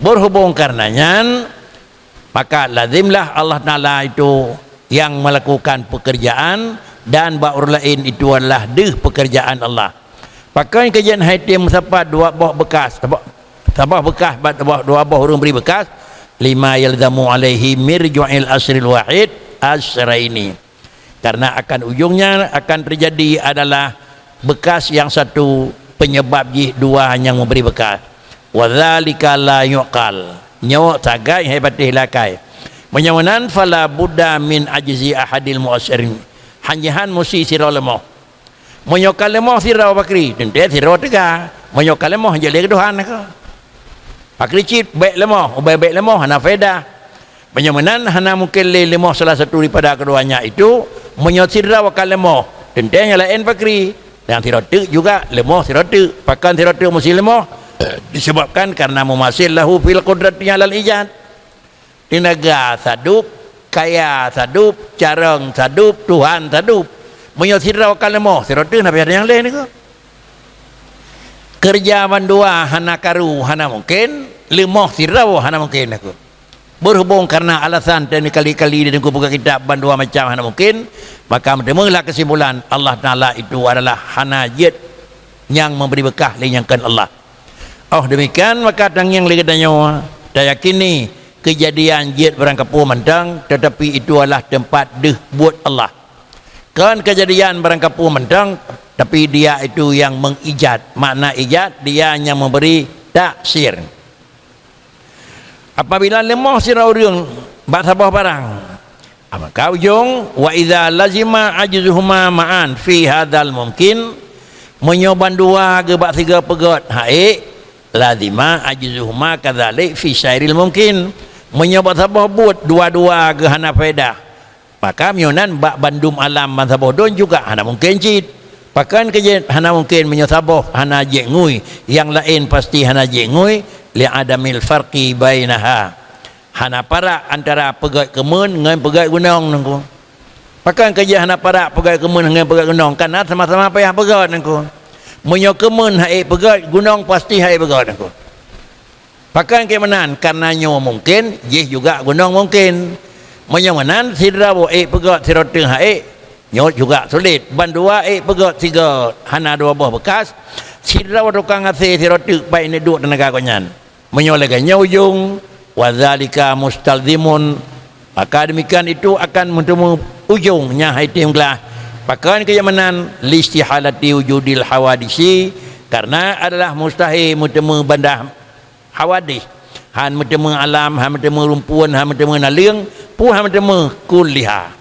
Berhubung karena nyan, maka lazimlah Allah Taala itu yang melakukan pekerjaan dan bak ureuëng laén itu adalah deuh pekerjaan Allah. Pakon keujeuet hai tem meusapat dua boh bekas, saboh, saboh bekas bak dua boh, dua boh ureuëng bri bekas, lima yalzamu alaihi mirju'il asril wahid asraini. Karena akan ujungnya akan terjadi adalah bekas yang satu penyebab jih dua nyang memberi bekas. Wa dzalika la yuqal. Nyoe sagai hai patéh lakai. Meunyoe meunan, fala budda min ajzi ahadil mu'assirin. Hanjehan musi sidroe leumoh. Meunyoe ka leumoh sidroe pakri, teuntée sidroe teuga. Meunyoe ka leumoh, jeuet lé keu Tuhan ka. Pakri cit bék leumoh, ubé bék leumoh hana faedah. Meunyoe meunan, hana mungken lé leumoh salah satu daripada keduanya itu. Meunyoe sidroe ka leumoh, teuntée nyang laén pakri. Dan sidroe teuk juga leumoh sidroe teuk. Pakon sidroe teuk musi leumoh? Disebabkan karena mumasil lahu fil qudrati alal ijad. Teunaga sadub, kaya sadub, carông sadub, Tuhan sadub. Meunyoe sidroe ka leumoh, sidroe teuk na payah nyang lé niko. Keureuja bandua hana karu, hana mungken, leumoh sidroe hana mungken aku. Berhubung karena alasan dan kali-kali di Teungku buka kitab bandua macam hana mungken, maka meuteumeulah kesimpulan Allah Taala itu adalah hana jeuet nyang memberi bekas lé nyang kon Allah. Oh demikian, maka tangieng lé geutanyoe tayakini kejadian jeuet barang kapeue mantong, tetapi itu adalah tempat deuh buet Allah. Kon kejadian barang kapeue mantong, tapi Dia itu yang mengijad. Makna ijad, Dia yang memberi taksir. Apabila leumoh sidroe ureuëng bak saboh barang, maka ujong, wa idza lazima ajzuhuma ma'an fi hadzal mumkin, meunyoe bandua geuh bak sigoe peugét hana ék, lazima ajzuhuma kadzalik fi sairil mumkin. Meunyoe bak saboh buet dua-dua geuh hana faedah, maka meunyoe nan bak bandum alam ban saboh dôn juga hana mungken cit. Pakon keujeuet hana mungken? Meunyoe saboh hana jeuet ngui, nyang laén pasti hana jeuet ngui, li adamil farqi bainaha. Hana parak antara peugét keumeuen ngon peugét gunong niko. Pakon keujeuet hana parak peugét keumeuen ngon peugét gunong? Karena sama-sama payah peugét niko. Meunyoe keumeuen hana ék peugét, gunong pasti hana ék peugét niko. Pakon keujeuet meunan? Karena nyoe mungken, jih juga gunong mungken. Meunyoe meunan, sidroe ék peugét, sidroe teuk hana ék, nyoe juga sulet. Bandua ék peugét sigoe hana dua boh bekas, sidroe tukang asé, sidroe teuk bék neuduek teunaga gobnyan. Meunyoe lagée nyoe ujong, wa dzalika mustalzimun, maka demikian itu akan meuteumé ujong nyang hai tem glah. Pakon keujeuet meunan? Listihalati wujudil hawadisi, karena adalah mustahé meuteumé banda hawadis, han meuteumé alam, han meuteumé rumpun, han meuteumé naleueng, peue han meuteumé kulliha.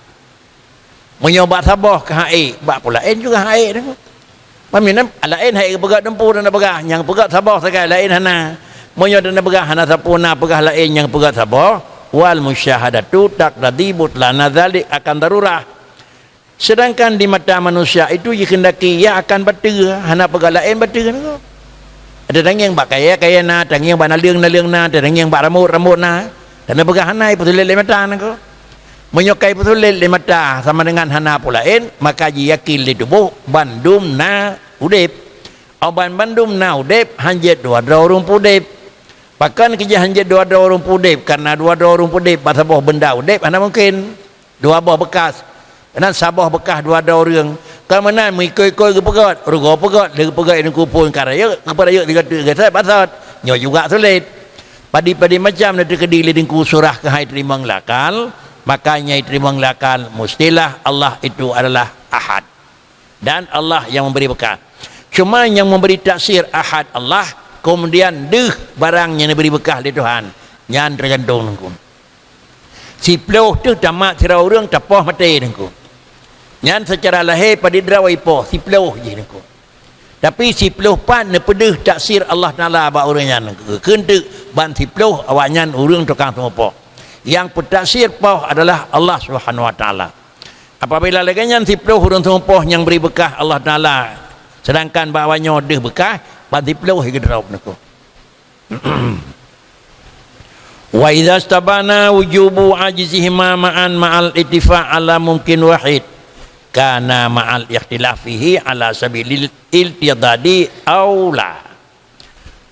Meunyoe bak saboh ka hana ék, bak peue laén juga hana ék niko. Paham nyan? Laén hana ék geupeugét teumpu dan peugah, nyang peugét saboh sagai laén hana. Meunyoe dan peugah hana sapeue na peugah laén nyang peugét saboh, wal musyahadatu taqtadi butlana dzalik akan darurah. Sedangkan di mata manusia itu dikehendaki ia akan bateue, hana peugah laén bateue niko. Ada tangieng bak kayée-kayée na, tangieng bak naleueng-naleueng na, tangieng bak rambot-rambot na, dan peugah hana, ipeusulet lé mata niko. Meunyoe ka ipeusulet lé mata sama dengan hana peue laén, maka jiyakin lé tuboh bandum na udeb. Óh ban bandum na udeb, hanjeuet dua droe ureuëng peudeb. Pakon keujeuet hanjeuet dua droe ureuëng peudeb? Karena dua droe ureuëng peudeb bak saboh beunda udeb hana mungken. Dua boh bekas. Nan saboh bekas dua droe ureuëng. Kon meunan meuikot-ikot geupeugét, rugoe peugét, lheueh geupeugét i Teungku phon ka rayeuk, geupeurayeuk sigoe teuk geusét basot. Nyoe juga sulet. Padum-padum macam na teukeudi lé Teungku surah keuhai teurimong lakal, maka nyang teurimong lakal mustilah Allah itu adalah Ahad. Dan Allah yang memberi bekas. Cuma yang memberi taksir Ahad Allah, keumudian deuh barang nyang neubri beukah lé Tuhan, nyan teugantung Teungku. Siploh teuh tamat sidroe ureuëng tapoh maté Teungku. Nyan seucara lahé padub droe jipoh, siploh jih Teungku. Tapi siploh pat neupeudeuh taksir Allah Taala bak ureuëng nyan Teungku. Kheun teuk ban siploh awaknyan ureuëng tukang seumeupoh. Nyang peutaksir poh adalah Allah Subhanahu Wa Taala. Apabila lagée nyan siploh ureuëng seumeupoh nyang bri beukah Allah Taala, seudangkan bak awaknyoe deuh beukah, ban siploh jih geudrop Teungku. Wa idza stabana wujubu ajzihima ma'an ma'al ittifaq ala mumkin wahid, kana ma'al ikhtilaf fihi ala sabilil iltidadi aula.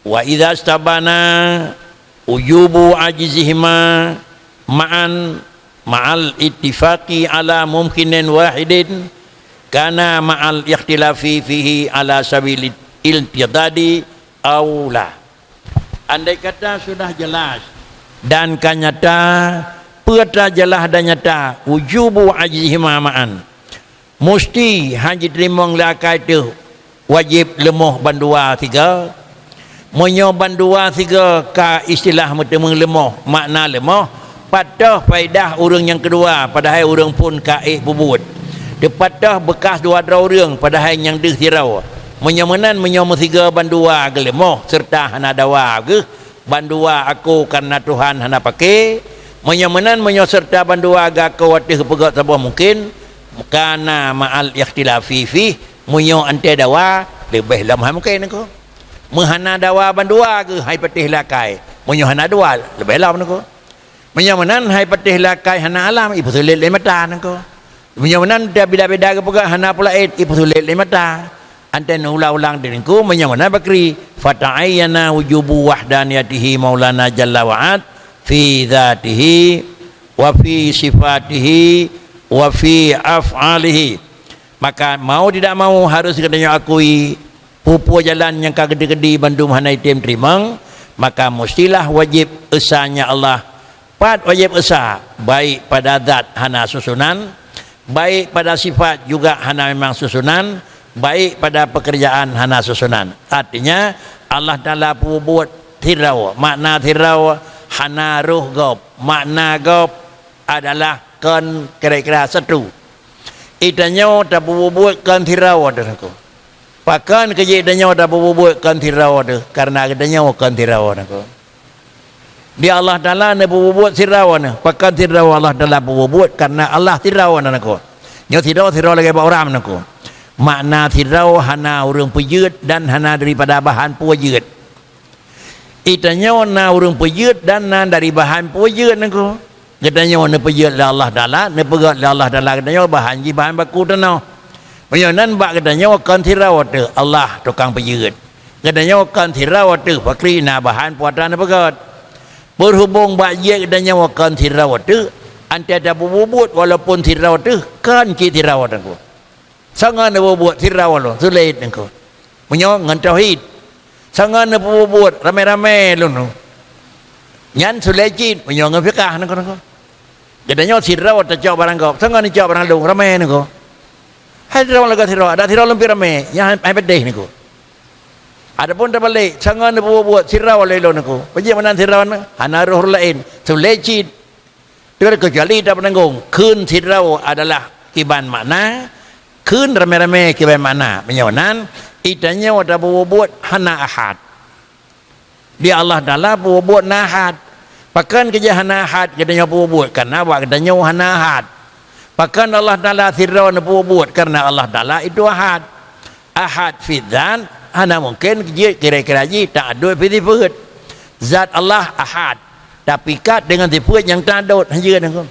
Wa idza stabana wujubu ajzihima ma'an ma'al ittifaqi ala mumkinin wahidin, kana ma'al ikhtilafi fihi ala sabilil iltidadi aula. Andai kata sudah jelas dan ka nyata, peue ta jelas dan nyata, wujubu ajzihima ma'an, musti han jiteurimong lé akai teuh wajéb leumoh bandua sigoe. Meunyoe bandua sigoe ka istilah meuteumé leumoh, makna leumoh, pat toh faedah ureuëng nyang keudua, padahai ureuëng phon ka ék peubuet. Teupat toh beukas dua droe ureuëng, padahai nyang deuh sidroe. Meunyoe meunan, meunyoe meusigoe bandua geuleumoh seureuta hana dawa geuh, bandua aku kareuna Tuhan hana paké. Meunyoe meunan, meunyoe seureuta bandua geuako ateueh geupeugét saboh mungken, kana ma'al ikhtilafi fih, meunyoe antée dawa, leubeh lom hai mungken Teungku. Meuhana dawa bandua geuh hai patéh lé akai, meunyoe hana dawa, leubeh lom Teungku. Meunyoe meunan hai patéh lé akai hana alam, ipeusulet lé mata Teungku. Meunyoe meunan beda-beda geupeugah hana peulaén, ipeusulet lé mata. Antée neuulang-ulang Teungku, meunyoe meunan pakri, fata'ayyana wujubu wahdaniyatihi maulana jalla wa 'ala fi dzatihi wa fi sifatihi wa fi af'alihi. Maka mau tidak mau harus geutanyoe akui peue-peue jalan nyang ka geudeuk-deuk bandum hana item teurimong, maka mustilah wajéb esa nya Allah. Pat wajéb esa, baik pada zat hana susunan, baik pada sifat juga hana memang susunan, baik pada pekerjaan hana susunan. Artinya, Allah Taala peubuet sidroe, makna sidroe hana roh gob, makna gob adalah kon kira-kira satu. Itanyoe tapeubuet kon sidroe teuh Teungku. Pakon keu jih tanyoe tapeubuet kon sidroe teuh? Kareuna geutanyoe kon sidroe Teungku. Di Allah Taala neupeubuet sidroe Teungku. Pakon sidroe Allah Taala peubuet? Kareuna Allah sidroe Teungku. Nyoe sidroe, sidroe lagée bak uram Teungku. Makna sidroe hana ureuëng peujeuet dan hana daripada bahan peue jeuet. Itanyoe na ureuëng peujeuet dan na dari bahan peue jeuet Teungku. Geutanyoe neupeujeuet lé Allah Taala, neupeugét lé Allah Taala geutanyoe bahan jih bahan baku tanoh. Meunyoe nan bak geutanyoe kon sidroe teuh Allah tukang peujeuet. Geutanyoe kon sidroe teuh pakri na bahan puatan neupeugét. Beurhubong bak jeuet geutanyoe kon sidroe teuh, antée tapeubuet walaupun sidroe teuh kon cit sidroe Teungku. Sangat neupeubuet sidroe lôn, sulet Teungku. Meunyoe ngon tauhid. Sangat neupeubuet ramé-ramé lôn. Nyan sulet cit meunyoe ngon fikah Teungku, Teungku. Geutanyoe sidroe tacok barang gob, sangat neucok barang lôn ramé Teungku. Hai sidroe lagée sidroe, ada sidroe lôn pih ramé, nyan hai, hai peudeh Teungku. Adapun teubalek, sangat neupeubuet sidroe lé lôn Teungku. Peujeuet meunan sidroe hana roh laén, sulet cit. Terkecuali tapeunanggong kheun sidroe adalah kiban makna, kheun ramé-ramé kiban makna. Meunyoe nan, itanyoe tapeubuet hana ahad. Di Allah Taala peubuet na ahad. Pakon keujih hana ahad geutanyoe peubuet? Kareuna bak geutanyoe hana ahad. Pakon Allah Taala sidroe neupeubuet? Kareuna Allah Taala itu ahad. Ahad fi dzat hana mungken jeuet kira-kira jih ta'adud fi sifat. Zat Allah ahad, tapikat deungon sifeut nyang ta'adud, hanjeuet Teungku.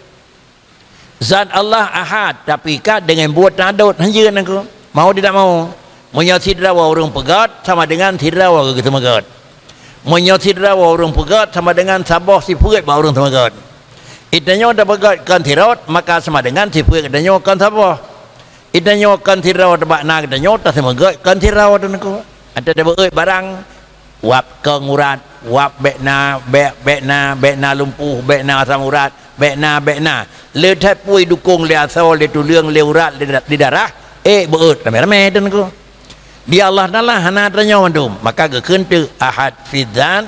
Zat Allah ahad, tapikat deungon buet ta'adud, hanjeuet Teungku. Mau tidak mau, meunyoe sidroe ureuëng peugét sama dengan sidroe geuteumeugét. Meunyoe sidroe ureuëng peugét sama dengan saboh sifeut bak ureuëng teumeugét. Itanyoe tapeugét kon sidroe, maka sama dengan sifeut geutanyoe kon saboh. Itanyoe kon sidroe teuh bak na geutanyoe taseumeugét kon sidroe Teungku. Ata tabeuet barang, wab kong urat, wab bék na, bék, bék na, bék na lumpuh, bék na asam urat, bék na, bék na. Le that pui dukong lé asoe, lé tuleueng, lé urat, lé da-, lé darah, ék beuet ramé-ramé Teungku. Di Allah Taala hana tanyoe mandum, maka geukheun teuk Ahad fi dzat,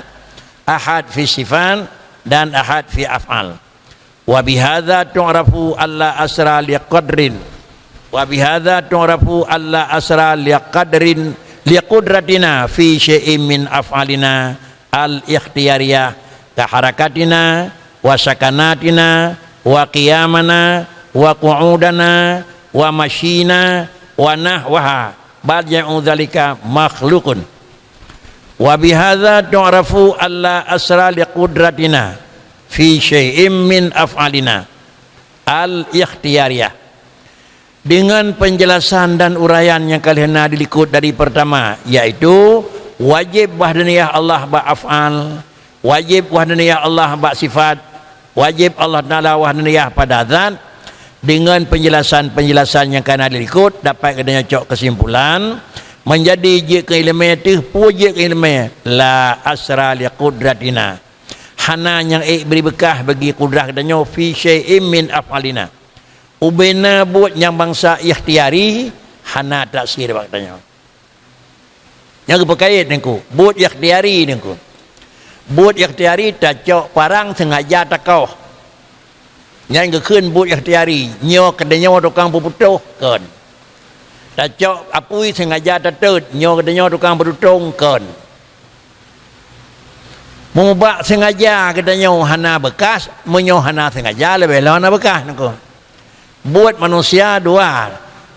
Ahad fi sifat, dan Ahad fi af'al. Wa bihadza tu'rafu alla asra liqadrin. Wa bihadza tu'rafu alla asra liqadrin liqudratina fi syai'in min af'alina al-ikhtiyariyah, ka harakatina, wa sakanatina, wa qiyamana, wa qu'udana, wa masyina, wa nahwaha, bal jami'u dzalika makhluqun. Wa bihadza tu'rafu alla asra liqudratina fi syai'in min af'alina al-ikhtiyariyah. Dengan penjelasan dan uraian nyang ka lheueh na dilikot dari pertama, yaitu wajéb wahdaniyah Allah bak af'al, wajéb wahdaniyah Allah bak sifat, wajéb Allah Taala wahdaniyah pada zat. Dengan penjelasan-penjelasan nyang ka na dilikot, dapat geutanyoe cok kesimpulan, menjadi jeuet keu ileumé teuh, peue jeuet keu ileumé, la asra li qudratina. Hana nyang ék bri beukah bagi kudrah geutanyoe fi syai'in min af'alina. Ubena buet nyang bansa ikhtiari hana taksir bak geutanyoe. Nyang geupeukaét Teungku, buet ikhtiari Teungku. Buet ikhtiari tacok parang sengaja takoh. Nyan geukheun buet ikhtiari, nyoe keu tanyoe tukang peuputôh, kon. Tacok apui sengaja tatot, nyoe keu tanyoe tukang peututong, kon. Mubak sengaja geutanyoe hana beukah, meunyoe hana sengaja leubeh lom hana beukah Teungku. Buet manusia dua,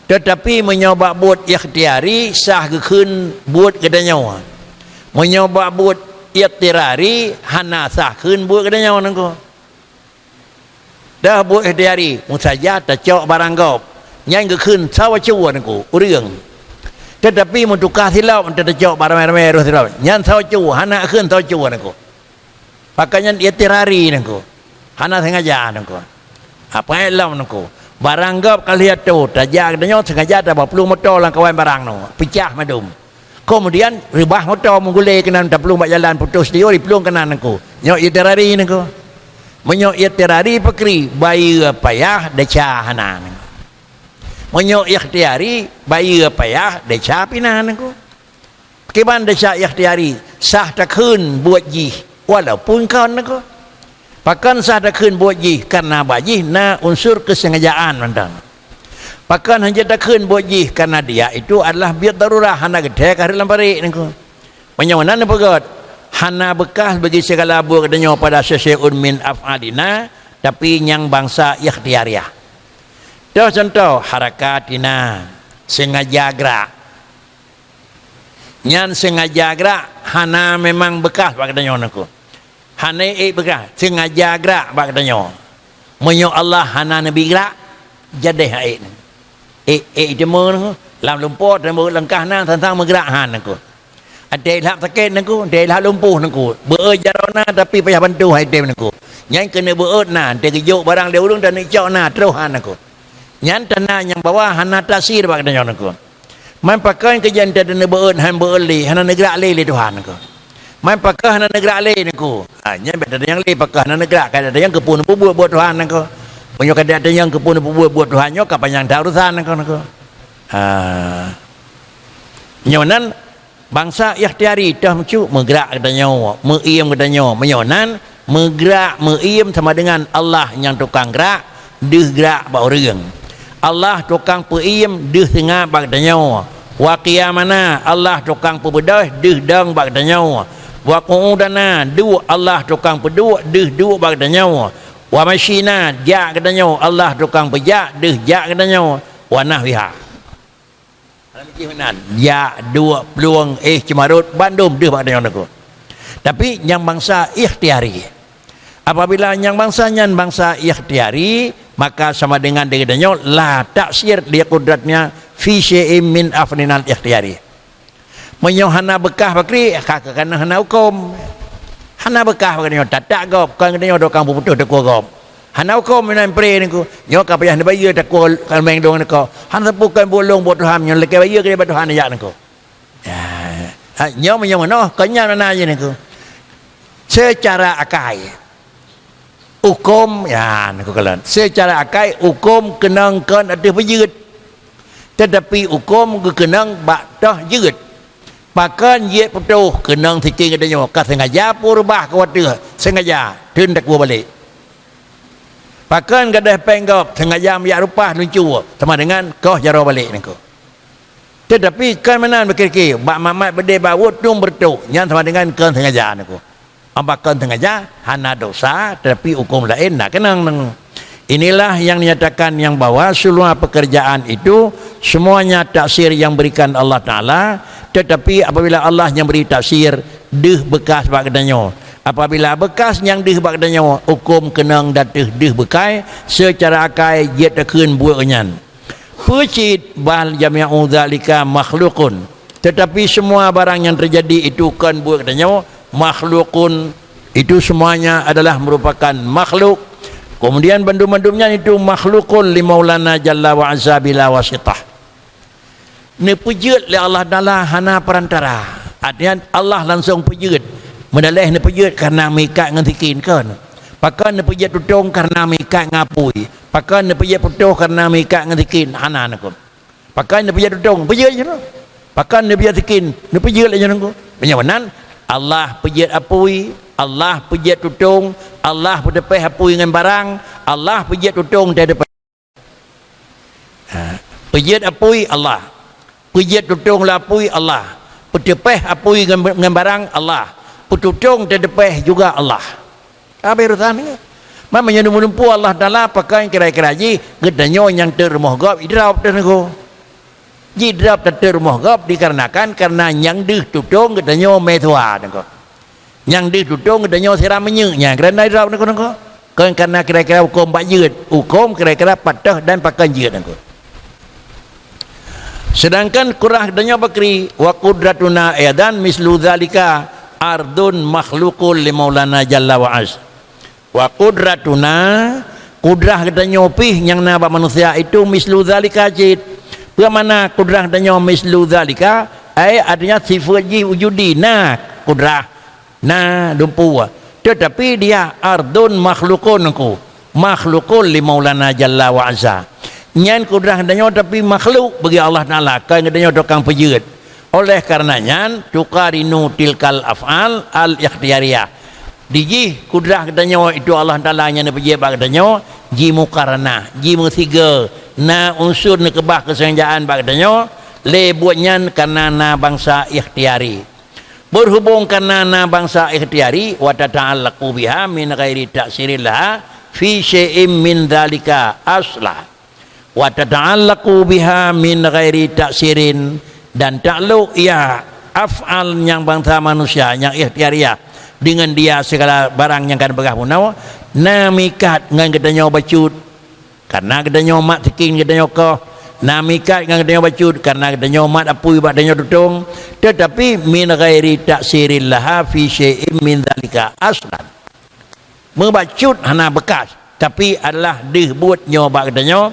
teutapi meunyoe bak buet ikhtiari sah geukheun buet geutanyoe. Meunyoe bak buet idtirari hana sah kheun buet geutanyoe Teungku. Dah buet ikhtiari, meusaja tacok barang gob, nyan geukheun sawa cue Teungku, ureuëng. Teutapi meutuka silop, tacok barang ramé-ramé roh silop, nyan sawa cue, hana kheun sawa cue Teungku. Pakon nyan idtirari Teungku. Hana sengaja Teungku. Apa lom Teungku. Barang gob ka lheueh atoe, tajak geutanyoe sengaja tabaplueng moto lam kawan barang nyoe, peucah mandum. Kemudian reubah moto meugulé keunan taplueng bak jalan putôh sitiôh, iplueng keunan Teungku. Nyoe idtirari Teungku. Meunyoe idtirari pakri, bayeue payah desya hana Teungku. Meunyoe ikhtiari, bayeue payah desya pih na Teungku. Kiban desya ikhtiari, sah takheun buet jih, walaupun kon Teungku. Pakon sah takheun buet jih, karena bak jih na unsur keusengajaan mantong. Pakon hana takheun buet jih, karena dia itu adalah biet darurah hana geuthée ka rhot lam parék Teungku. Meunyoe meunan peugét, hana beukah bagi sigala buet geutanyoe pada syai'un min af'alina, tapi nyang bansa ikhtiariah. Toh contoh, harakatina, sengaja grak. Nyan sengaja grak, hana memang beukah bak geutanyoe Teungku. Hana ék beukah, sengaja grak bak geutanyoe. Meunyoe Allah hana neubi grak, jadeh ék. Ék, ék teuma Teungku, lam lumpoe teuma langkah na tantang meugrak han Teungku. Até ilhab sakét Teungku, até ilhab lumpuh Teungku. Beuet jaroe na tapi payah bantu hai tem Teungku. Nyan keuneuk beuet na, até geujok barang lé ureuëng dan icok na troh han Teungku. Nyan tanda nyang bahwa hana taksir bak geutanyoe Teungku. Man pakon keu jeuet teuneuk beuet han beuet lé, hana neugrak lé lé Tuhan Teungku. Man pakon hana neugrak lé Teungku. Ha, nyan beda nyang lé pakon hana neugrak, kada nyang keupeue neupeubuet buet Tuhan Teungku. Meunyoe kada nyang keupeue neupeubuet buet Tuhan nyoe ka panyang that urusan Teungku Teungku. Ha. Nyoe nan bansa ikhtiari toh meucuk meugrak geutanyoe, meuiem geutanyoe. Meunyoe nan meugrak meuiem sama dengan Allah nyang tukang grak, deuh grak bak ureuëng. Allah tukang peuiem deuh seungab bak geutanyoe. Wa qiyamana, Allah tukang peubeudôh deuh dong bak geutanyoe. Wa qu'udana, duek Allah tukang peuduek deuh duek bak geutanyoe. Wa masyina, jak geutanyoe Allah tukang peujak deuh jak geutanyoe. Wa nahwiha. Hana meunan, jak, duek, plueng, éh, ceumarot, bandum deuh bak geutanyoe Teungku. Tapi nyang bansa ikhtiari. Apabila nyang bansa nyan bansa ikhtiari, maka sama dengan di geutanyoe la taksir li qudratnya fi syai'in min af'alinal ikhtiari. Meunyoe hana beukah pakri, ka keunan hana huköm. Hana beukah bak geutanyoe, tatak gob, kon geutanyoe tukang peuputôh takue gob. Hana huköm meunan pré Teungku. Nyoe ka payah neubayeue takue kalmeng dong Teungku. Hana sapeue kon buet lôn buet Tuhan, nyoe lakée bayeue keu bak Tuhan jak Teungku. Ya. Ha, nyoe meunyoe meunoe, kon nyan makna jih Teungku. Seucara akai, huköm, ya, Teungku kalon. Seucara akai, huköm keunong kon ateueh peujeuet. Teutapi huköm geukeunong bak toh jeuet. Pakon jeuet putôh keunong sikin geutanyoe, ka sengaja peue reubah keu watèe, sengaja, teun takue balek. Pakon gadôh péng gob, sengaja meujak reupah luncue, sama dengan koh jaroe balek nangko. Teutapi kon meunan beukira-kira, bak mat-mat beudé bak wot tueng beureutoh, nyan sama dengan kon sengaja nangko. Pakon sengaja, hana dosa, teutapi huköm laén na keunong. Inilah yang dinyatakan yang bahwa semua pekerjaan itu semuanya taksir yang berikan Allah Taala, teutapi apabila Allah nyang bri taksir, deuh beukas bak geutanyoe. Apabila beukas nyang deuh bak geutanyoe, huköm keunong dan deuh, deuh beukai, seucara akai jeuet takheun buet nyan. Peue cit, bal jami'u dzalika makhluqun. Teutapi semua barang yang terjadi itu kon buet geutanyoe, makhluqun, itu semuanya adalah merupakan makhluk. Kemudian bandum-bandum nyan itu makhluqun li Maulana Jalla wa Azza bila wasitah. Neupeujeuet lé Allah Taala hana perantara. Artinya Allah langsung peujeuet. Meudaleh neupeujeuet karena meuikat ngon sikin kon. Pakon neupeujeuet tutong karena meuikat ngon apui. Pakon neupeujeuet putôh karena meuikat ngon sikin. Hana nangko. Pakon neupeujeuet tutong, peujeuet jih nyoe. Pakon neupeujeuet sikin, neupeujeuet lé jih nangko. Meunyoe meunan, Allah peujeuet apui, Allah peujeuet tutong, Allah peuteupeh apui ngon barang, Allah peujeuet tutong teuteupeh. Ha, peujeuet apui Allah, peujeuet tutong lé apui Allah, peuteupeh apui ngon, ngon barang Allah, peututong teuteupeh juga Allah. Ka habéh urusan nyan. Man meunyoe meulumpu Allah Taala, pakon kira-kira jih geutanyoe nyang teurumoh gob idrop teuh nangko. Jidrop teuh teurumoh gob dikarenakan, karena nyang deuh tutong geutanyoe meutuha nangko. Nyang deuh tutong geutanyoe siram minyeuk nyan, karena idrop nangko-nangko. Kon karena kira-kira huköm bak jeuet, huköm kira-kira pat toh dan pakon jeuet nangko. Sedangkan kudrah geutanyoe bakri, wa qudratuna aidan mislu dzalika ardun makhluqun li Maulana Jalla wa Az. Wa qudratuna, kudrah geutanyoe pih nyang na bak manusia itu mislu dzalika cit. Peue makna kudrah geutanyoe mislu dzalika? Ai, artinya sifat jih wujudi, na kudrah, na dumpeue. Teutapi dia ardun makhluqun nangko, makhluqun li Maulana Jalla wa Azza. Nyan kudrah geutanyoe tapi makhluk bagi Allah Taala, kon geutanyoe tukang peujeuet. Oleh karena nyan, tuqarinu tilkal af'al al-ikhtiyariyah. Dijih kudrah geutanyoe itu Allah Taala nyang neupeujeuet bak geutanyoe, jimukaranah, jimeusigoe, na unsur neukeubah keusengajaan bak geutanyoe, lé buet nyan karena na bansa ikhtiyari. Berhubung karena na bansa ikhtiyari, wa tata'allaqu biha min ghairi ta'sirin laha fi syai'in min dzalika asla. Wa tata'allaqu biha min ghairi ta'sirin, dan taklok ia af'al nyang bansa manusia nyang ikhtiyariyah deungon dia segala barang nyang ka neupeugah bunoe, na meuikat ngon geutanyoe bacut, karena geutanyoe mat sikin geutanyoe koh, na meuikat ngon geutanyoe bacut, karena geutanyoe mat apui bak tanyoe tutong, teutapi min ghairi ta'sirin laha fi syai'in min dzalika aslan. Meubacut hana beukas, tapi adalah deuh buet nyoe bak geutanyoe.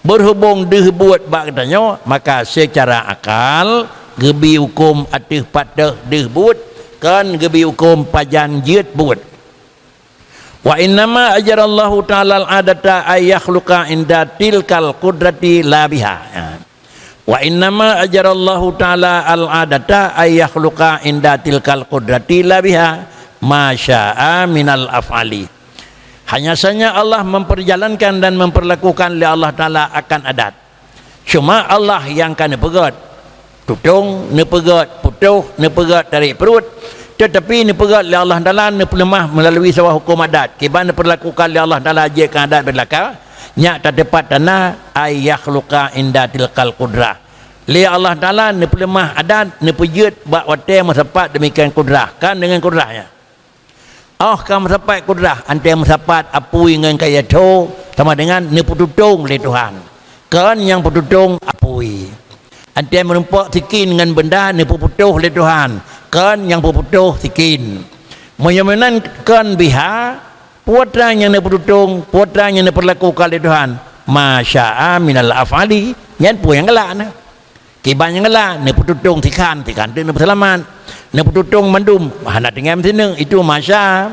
Berhubung deuh buet bak geutanyoe, maka seucara akal geubi huköm ateueh pat toh deuh buet, kon geubi huköm pajan jeuet buet. Wa innama ajarallahu ta'ala al-'adata ay yakhluqa inda tilkal qudrati la biha. Ya. Wa innama ajarallahu ta'ala al-'adata ay yakhluqa inda tilkal qudrati la biha ma syaa minal af'ali. Hanya saja Allah memperjalankan dan memperlakukan lé Allah Taala akan adat. Cuma Allah nyang ka neupeugét. Tutong neupeugét, putôh neupeugét dari pruet, teutapi neupeugét lé Allah Taala neupeuleumah meulalu saboh huköm adat. Kiban neupeurlakukan lé Allah Taala jeuet keu adat beulaka, nyak tateupat tanda ay yakhluqa inda tilkal qudrah. Lé Allah Taala neupeuleumah adat, neupeujeuet bak watée meusapat demikian qudrah, kan deungon qudrah nyan. Óh ka meusapat qudrah, anté meusapat apui ngon kayée tho, sama dengan neupeututong lé Tuhan. Kon nyang peututong apui. Anté meurumpok sikin ngon beunda neupeuputôh lé Tuhan, kon nyang peuputôh sikin. Meunyoe meunan kon biha, peue treuk nyang neupeututong, peue treuk nyang neupeurlakukan lé Tuhan, ma syaa minal af'ali, nyan peue nyang galak na. Kiban nyang galak, neupeututong sikan, sikan teuk neupeuseulamat. Neupeututong mandum, hana tinggai meusineuk, itu ma syaa.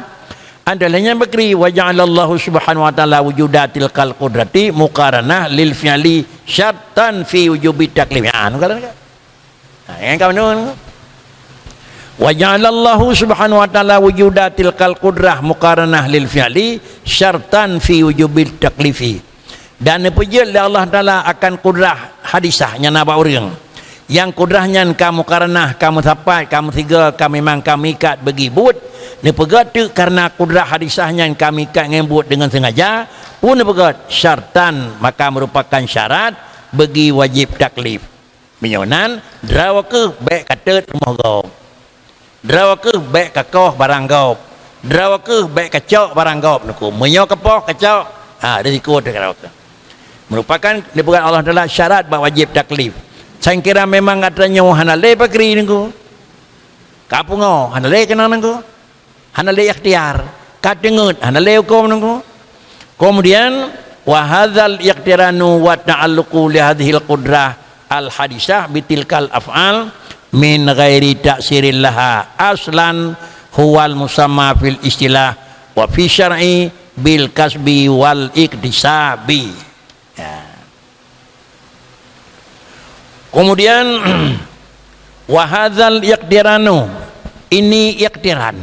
Ada lagi nyang beukri, "Wa ja'alallahu subhanahu wa ta'ala wujuda tilkal qudrati muqaranah lil fi'li syartan fi wujubi taklif." Ha, nu kata. Ha, nyang ka meunan. "Wa ja'alallahu subhanahu wa ta'ala wujuda tilkal qudrah muqaranah lil fi'li syartan fi wujubi taklifi." Dan neupeujeuet lé Allah Taala akan kudrah hadisah nyang na bak ureuëng. Nyang kudrah nyan ka mukaranah, ka meusapat, ka meusigoe, ka memang ka meuikat bagi buet, neupeugah teuk kareuna kudrah hadisah nyan ka meuikat ngon buet deungon sengaja, pun neupeugah syartan, maka meurupakan syarat bagi wajéb taklif. Meunyoe nan, droe kheueh bék ka teuet rumoh gob. Droe kheueh bék ka koh barang gob. Droe kheueh bék ka cok barang gob, neuku. Meunyoe ka poh ka cok, ha, risiko teuka droe kheueh. Meurupakan dipeugah Allah Taala syarat bak wajéb taklif. Sangkira memang gata nyoe hana lé pakri, neuku. Ka pungo, hana lé keunong, neuku. Hana lé ikhtiar. Ka teungeut, hana lé huköm, neuku. Kemudian, "Wa hadzal iqtiranu wa ta'alluqu li hadzihil qudrah al-hadisah bitilkal af'al min ghairi ta'sirin laha aslan huwal musamma fil istilah wa fi syar'i bil kasbi wal iktisabi." Ya. Kemudian, "Wa hadzal iqtiranu," ini iqtiran.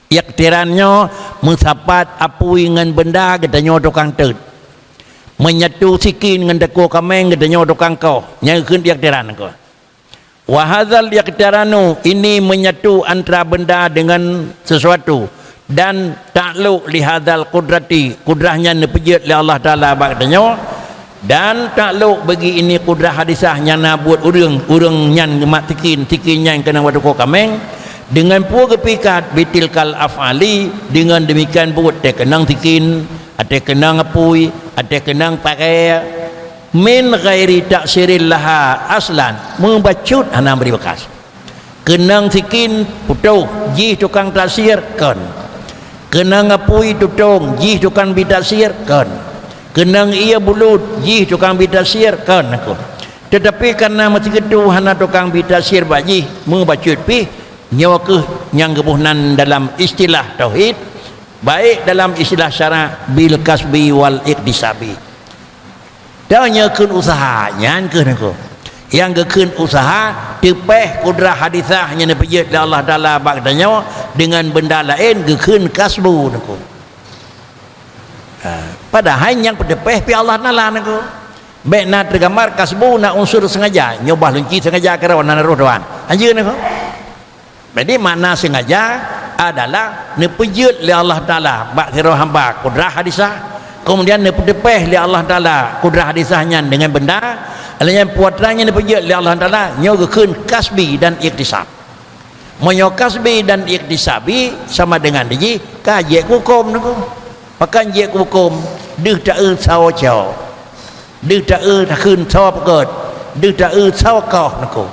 Iqtiran nyoe meusapat apui ngon benda, geutanyoe tukang teuet. Meunyoe teuet sikin ngon takue kaméng, geutanyoe tukang koh. Nyan kheun iqtiran keuh. "Wa hadzal iqtiranu," ini menyatu antara benda dengan sesuatu, "dan ta'alluq li hadzal qudrati," kudrah nyan neupeujeuet lé Allah Taala bak geutanyoe, "dan ta'alluq bagi ini kudrah hadisah nyang na buet ureuëng, ureuëng nyan geumat sikin, sikin nyan keunan bak takue kaméng, deungon peue geupikat bitilkal af'ali, deungon demikian buet teukeunong sikin, ateueh keunong apui, ateueh keunong paré." Min ghairi ta'sirin laha aslan, meubacut hana bri beukas. Keunong sikin putôh, jih tukang taksir, kon. Keunong apui tutong, jih tukang bi taksir, kon. Keunong ié bulut, jih tukang bi taksir, kon, kon. Teutapi kareuna meusigeutue hana tukang bi taksir bak jih, meubacut pih, nyoe kheueh nyang geuboh nan dalam istilah tauhid, baik dalam istilah syarak bil kasbi wal iktisabi. Dan nyang kheun useuha, nyan keuh neuku. Nyang geukheun useuha, teupeh kudrah hadisah nyang neupeujeuet lé Allah Taala bak geutanyoe deungon benda laén geukheun kasbu neuku. Ha, padahai nyang peuteupeh pih Allah Taala neuku. Bék na teugambar kasbu na unsur sengaja, nyoe bah lôn ci sengaja keudroe na roh doan. Hanjeuet neuku. Jadi, makna sengaja adalah neupeujeuet lé Allah Taala bak sidroe hamba kudrah hadisah, kemudian neupeuteupeh lé Allah Taala kudrah hadisah nyan deungon benda, lheuh nyan peue atra nyang neupeujeuet lé Allah Taala nyoe geukheun kasbi dan iktisab. Meunyoe kasbi dan iktisabi sama dengan jih ka jeuet keu huköm neuku. Pakon jeuet keu huköm? Deuh taeu sawoe cok. Deuh taeu takheun sawoe peugöt. Deuh taeu sawoe koh neuku.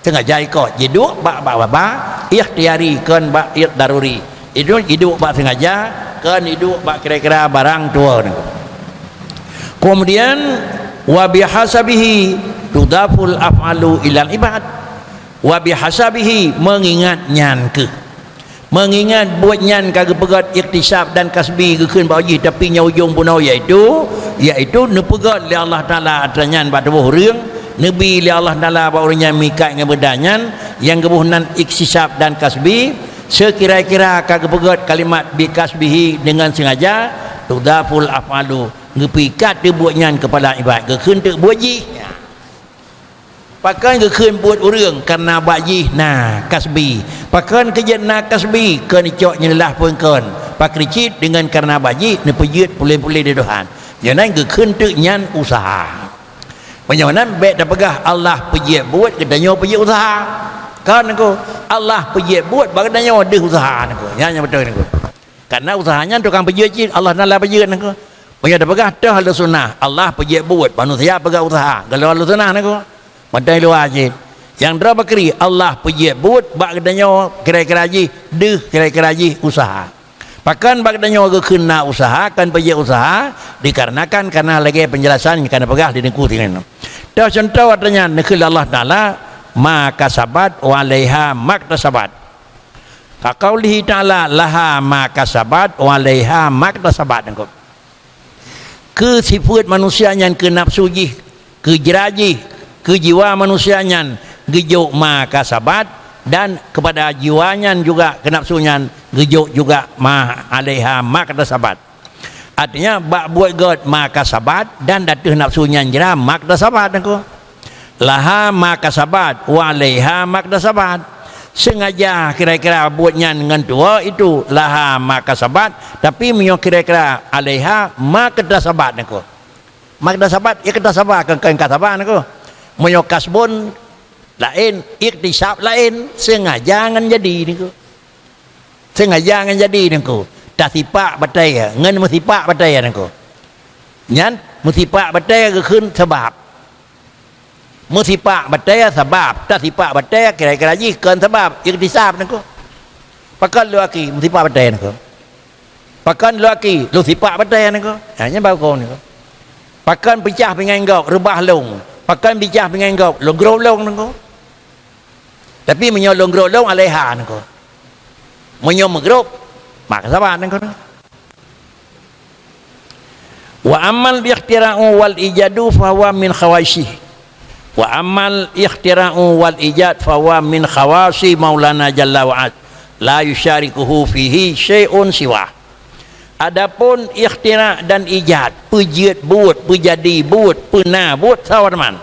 Sengaja ikoh, jiduek bak, bak babah, ikhtiari kon bak daruri. Itu jiduek bak sengaja, kon jiduek bak kira-kira barang tuwoe. Kemudian, wa bihasabihi tudaful af'alu ilal ibad. Wa bihasabihi, mengingat nyan keuh. Meungingat buet nyan ka geupeugöt iktisab dan kasbi geukheun bak jih, tapi nyang ujong bunoe yaitu, yaitu neupeugöt lé Allah Taala atra nyan bak tuboh ureuëng, neubi lé Allah Taala bak ureuëng nyan mikat ngon beuda nyan, nyang geuboh nan iktisab dan kasbi, seukira-kira ka geupeugöt kalimat bikasbihi deungon sengaja, tudaful af'alu, geupeuikat teuh buet nyan keupada ibat, geukheun teuk buet jih. Pakon geukheun buet ureuëng kareuna bak jih na kasbi. Pakon keu jeuet na kasbi, kon icok nyeulah pun kon. Pakri cit deungon kareuna bak jih neupeujeuet puléh-puléh di Tuhan. Nyoe nan geukheun teuk nyan useuha. Meunyoe nan bék tapeugah Allah peujeuet buet geutanyoe peujeuet useuha. Kon neuku, Allah peujeuet buet bak geutanyoe deuh useuha neuku. Nyan nyang beutôi neuku. Kareuna useuha nyan tukang peujeuet cit, Allah Taala peujeuet neuku. Meunyoe tapeugah toh Ahlussunnah, Allah peujeuet buet, manusia peugah useuha, golom Ahlussunnah neuku. Mantong luwa cit. Nyang droe bakri, Allah peujeuet buet bak geutanyoe kira-kira jih, deuh kira-kira jih useuha. Pakon bak geutanyoe geukheun na useuha, kon peujeuet useuha, dikarenakan kareuna lagée peunjelasan nyang ka neupeugah di teungku singoh. Toh cuntoh atra nyan neukheun lé Allah Taala, ma kasabat wa alaiha maktasabat. Ka qaulihi ta'ala, "Laha ma kasabat wa 'alaiha maktasabat," nyan keuh. Keu sifeuet manusia nyan, keu nafsu jih, keu jra jih, keu jiwa manusia nyan geujok ma kasabat, dan keupada jiwa nyan juga, keu nafsu nyan geujok juga ma 'alaiha maktasabat. Artinya, bak buet gét ma kasabat dan ateueh nafsu nyan jra maktasabat nyan keuh. Laha ma kasabat, wa 'alaiha maktasabat. Sengaja kira-kira buet nyan ngon tuwoe itu, laha ma kasabat, tapi meunyoe kira-kira 'alaiha maktasabat nyan keuh. Maktasabat, iktasaba, kon, kon kasaba nyan keuh. Meunyoe kasbon laén, iktisab laén, sengaja ngon jadi nyan keuh. Sengaja ngon jadi nyan keuh. Tasipak batée ngon meusipak batée nyan keuh. Nyan meusipak batée geukheun sabab. Meusipak batée sabab, tasipak batée kira-kira jih kon sabab, iktisab nyan keuh. Pakon lôn akhé meusipak batée nyan keuh. Pakon lôn akhé lôn sipak batée nyan keuh. Ha, nyan baru kon nyan keuh. Pakon peucah pingai gob reubah lôn. Pakon peucah pingai gob lôn grob lôn nyan keuh. Tapi meunyoe lôn grob lôn 'alaiha nyan keuh. Meunyoe meugrob, maktasabat nyan keuh. Wa ammal ikhtira'u wal ijadu fa huwa min khawasih. Wa ammal ikhtira'u wal ijad fa huwa min khawasi Maulana Jalla wa Az. La yusyarikuhu fihi syai'un siwah. Adapun ikhtira' dan ijad, peujeuet buet, peujadi buet, peuna buet, sawa teuma.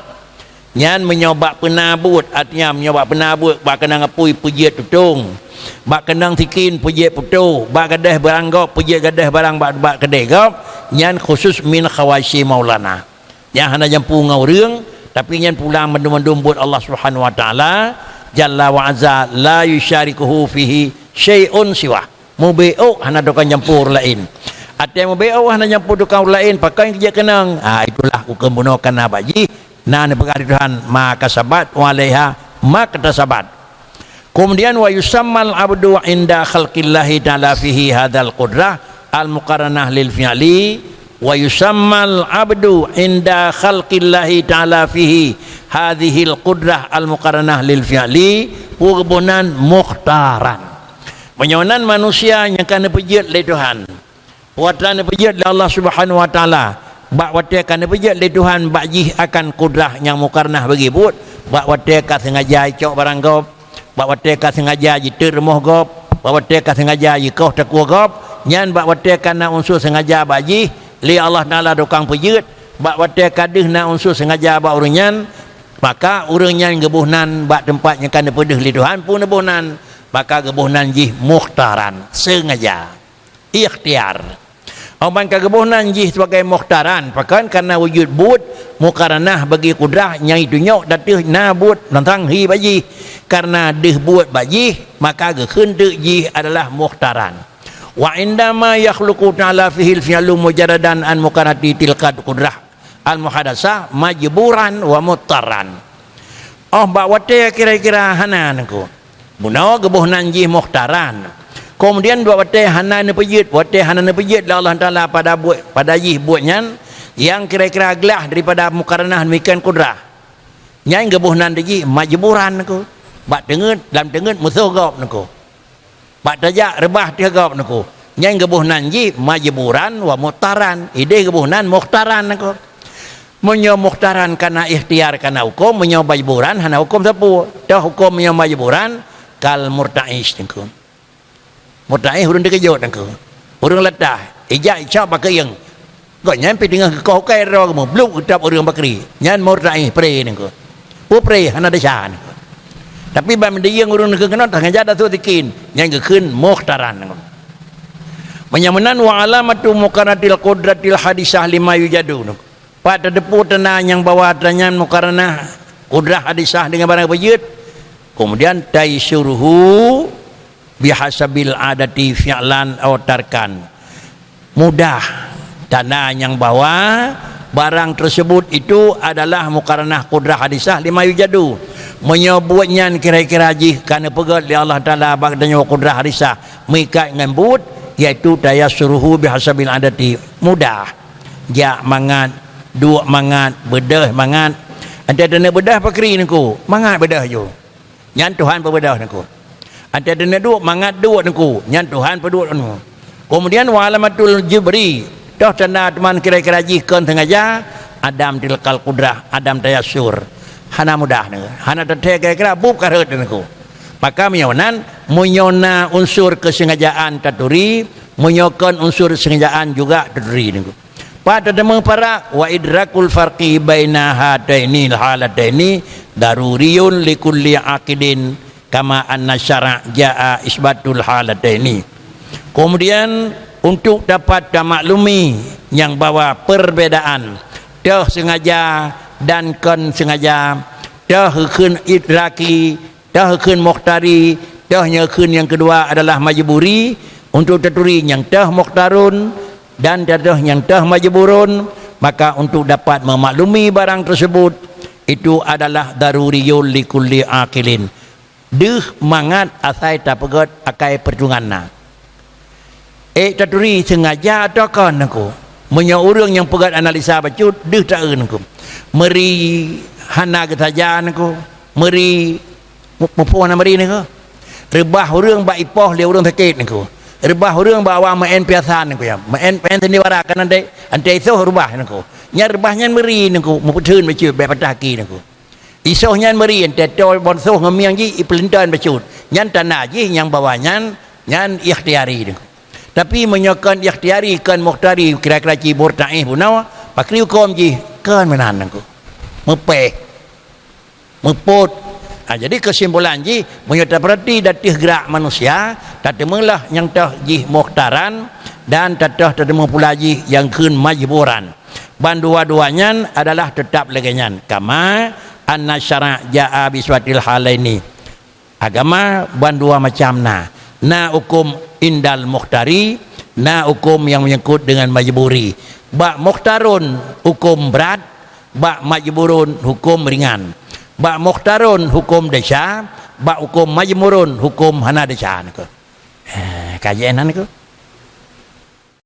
Nyan meunyoe bak peuna buet, artinya meunyoe bak peuna buet, bak keunong apui peujeuet tutong, bak keunong sikin peujeuet putôh, bak gadôh barang gob peujeuet gadôh barang bak, bak keudè gob, nyan khusus min khawasi Maulana. Nyan hana jampu ngon ureuëng, tapi nyan pulang mandum-mandum buet Allah Subhanahu wa Taala, Jalla wa Azza, la yusyarikuhu fihi syai'un siwah. Mubeuôk hana tukang jampu ureuëng laén. Até mubeuôk hana jampu tukang ureuëng laén, pakon jeuet keunong? Ah, itulah ukeue bunoe kana bak jih, na neupeugah lé Tuhan, "Ma kasabat wa 'alaiha maktasabat." Kemudian, "Wa yusammal abdu 'inda khalqillahi ta'ala fihi hadzal qudrah al-muqaranah lil fi'li, wa yusammal abdu 'inda khalqillahi ta'ala fihi hadzihil qudrah al-muqaranah lil fi'li," peue geuboh nan, mukhtaran. Meunyoe nan manusia nyang ka neupeujeuet lé Tuhan, watée neupeujeuet lé Allah Subhanahu wa Taala, bak watée ka neupeujeuet lé Tuhan bak jih akan kudrah nyang mukaranah bagi buet, bak watée ka sengaja jicok barang gob, bak watée ka sengaja jiteut rumoh gob, bak watée ka sengaja jikoh takue gob, nyan bak watée ka na unsur sengaja bak jih lé Allah Taala tukang peujeuet, bak watée ka deuh na unsur sengaja bak ureuëng nyan, maka ureuëng nyan geuboh nan bak teumpat nyang ka neupeudeuh lé Tuhan pun neuboh nan, maka geuboh nan jih mukhtaran, sengaja, ikhtiar. Óh ban ka geuboh nan jih sibagai mukhtaran, pakon? Kareuna wujud buet mukaranah bagi kudrah nyang jitunyok ateueh na buet teuntang hi bak jih. Kareuna deuh buet bak jih, maka geukheun teuk jih adalah mukhtaran. Wa indama yakhluqu ta'ala fihil fi'lu mujarradan an mukaranati tilkal kudrah al-muhadasah majburan wa mudtarran. Óh bak watée kira-kira hana nangku, bunoe geuboh nan jih mukhtaran. Keumudian bak watée hana neupeujeuet, watée hana neupeujeuet lé Allah Taala pada buet, pada jih buet nyan, nyang kira-kira glah daripada mukaranah demikian kudrah, nyan geuboh nan jih majburan nangku. Bak teungeut, lam teungeut musoh gob nangku. Bak tajak reubah teuh gob nangku. Nyan geuboh nan jih majburan wa mudtarran. Ideh geuboh nan mukhtaran nangku. Meunyoe mukhtaran kana ikhtiar kana huköm, meunyoe majburan hana huköm sapeue. Toh huköm meunyoe majburan kal murta'is nangku. Murta'is ureuëng teukeujot nangku. Ureuëng latah, ijak icok bak keuieng. Gobnyan pih teungoh geukoh ukai droe geumeubluek geutab ureuëng bakri. Nyan murta'is pré nangku. Peue pré hana desya nangku. Tapi ban meudiyeueng ureuëng nangku keunoe teuh ngon jak dasut sikin. Nyan geukheun mukhtaran nangku. Meunyoe meunan wa alamatu mukaranatil qudratil hadisah lima yujadu nangku. Pat tateupeue tanda nyang bahwa atra nyan mukaranah kudrah hadisah deungon barang peujeuet. Keumudian taisuruhu bihasabil adati fi'lan aw tarkan. Mudah tanda nyang bahwa barang tersebut itu adalah mukaranah kudrah hadisah lima yujadu. Meunyoe buet nyan kira-kira jih ka neupeugét lé Allah Taala bak tanyoe kudrah hadisah meuikat ngon buet, yaitu tayassuruhu bihasabil adati. Mudah. Jak mangat, duek mangat, beudôh mangat. Antara taneuk beudôh pakri nangku, mangat beudôh ju. Nyan Tuhan peubeudôh nangku. Ata deuneuk duek mangat duek niko, nyan Tuhan peuduek anu. Kemudian wa alamatul jubri, toh tanda teuma kira-kira jih kon sengaja, adam tilkal qudrah, adam tayassur. Hana mudah niko, hana teuthée kira-kira bup ka rhot niko. Maka meunyoe nan, meunyoe na unsur kesengajaan taturi, meunyoe kon unsur kesengajaan juga taturi niko. Pat teuma para wa idrakul farqi baina hataini halataini daruriyun likulli aqidin kama anna syara' jaa isbatul halataini. Kemudian untuk dapat tamaklumi nyang bahwa perbedaan toh sengaja dan kon sengaja, toh kheun idraki, toh kheun mukhtari, toh nyoe kheun nyang kedua adalah majburi, untuk taturi nyang toh mukhtarun dan toh nyang toh majburun, maka untuk dapat memaklumi barang tersebut, itu adalah daruriyul likulli aqilin. Deuh mangat asai tapeugét akai pertungan na. Ék taturi sengaja atawa kon niko. Meunyoe ureuëng nyang peugét analisa bacut, deuh taeu niko. Meuri hana geusaja niko. Meuri mu-, mupoh na meuri niko. Reubah ureuëng bak ipoh lé ureuëng sakét niko. Reubah ureuëng bak awak meu'en piasan niko ya. Meu'en, meu'en sandiwara kan antai, antai soh reubah niko. Nyan reubah nyan meuri niko, meupeutheun bacut, bék patah aki niko. Isoh nyan meuri, teutoe bonsoh ngon mieng jih ipeulinton bacut. Nyan tanda jih nyang bahwa nyan, nyan ikhtiari niko. Tapi meunyoe kon ikhtiari, kon mukhtari, kira-kira cibor taéh bunoe, pakri huköm jih, kon meunan niko. Meupéh. Meupot. Ha, jadi kesimpulan jih, meunyoe tapeurati dateuh gerak manusia, tateumeulah nyang toh jih mukhtaran dan tatoh tateumeu pula jih nyang kheun majburan. Bandua-dua nyan adalah teutap lagée nyan. Kama anna syara' jaa biswatil halaini. Agama bandua macam na. Na huköm indal mukhtari, na huköm nyang menyangkut dengan majburi. Bak mukhtarun huköm brat, bak majburun huköm ringan. Bak mukhtarun huköm desya, bak huköm majburun huköm hana desya niko. Ha, kajian niko.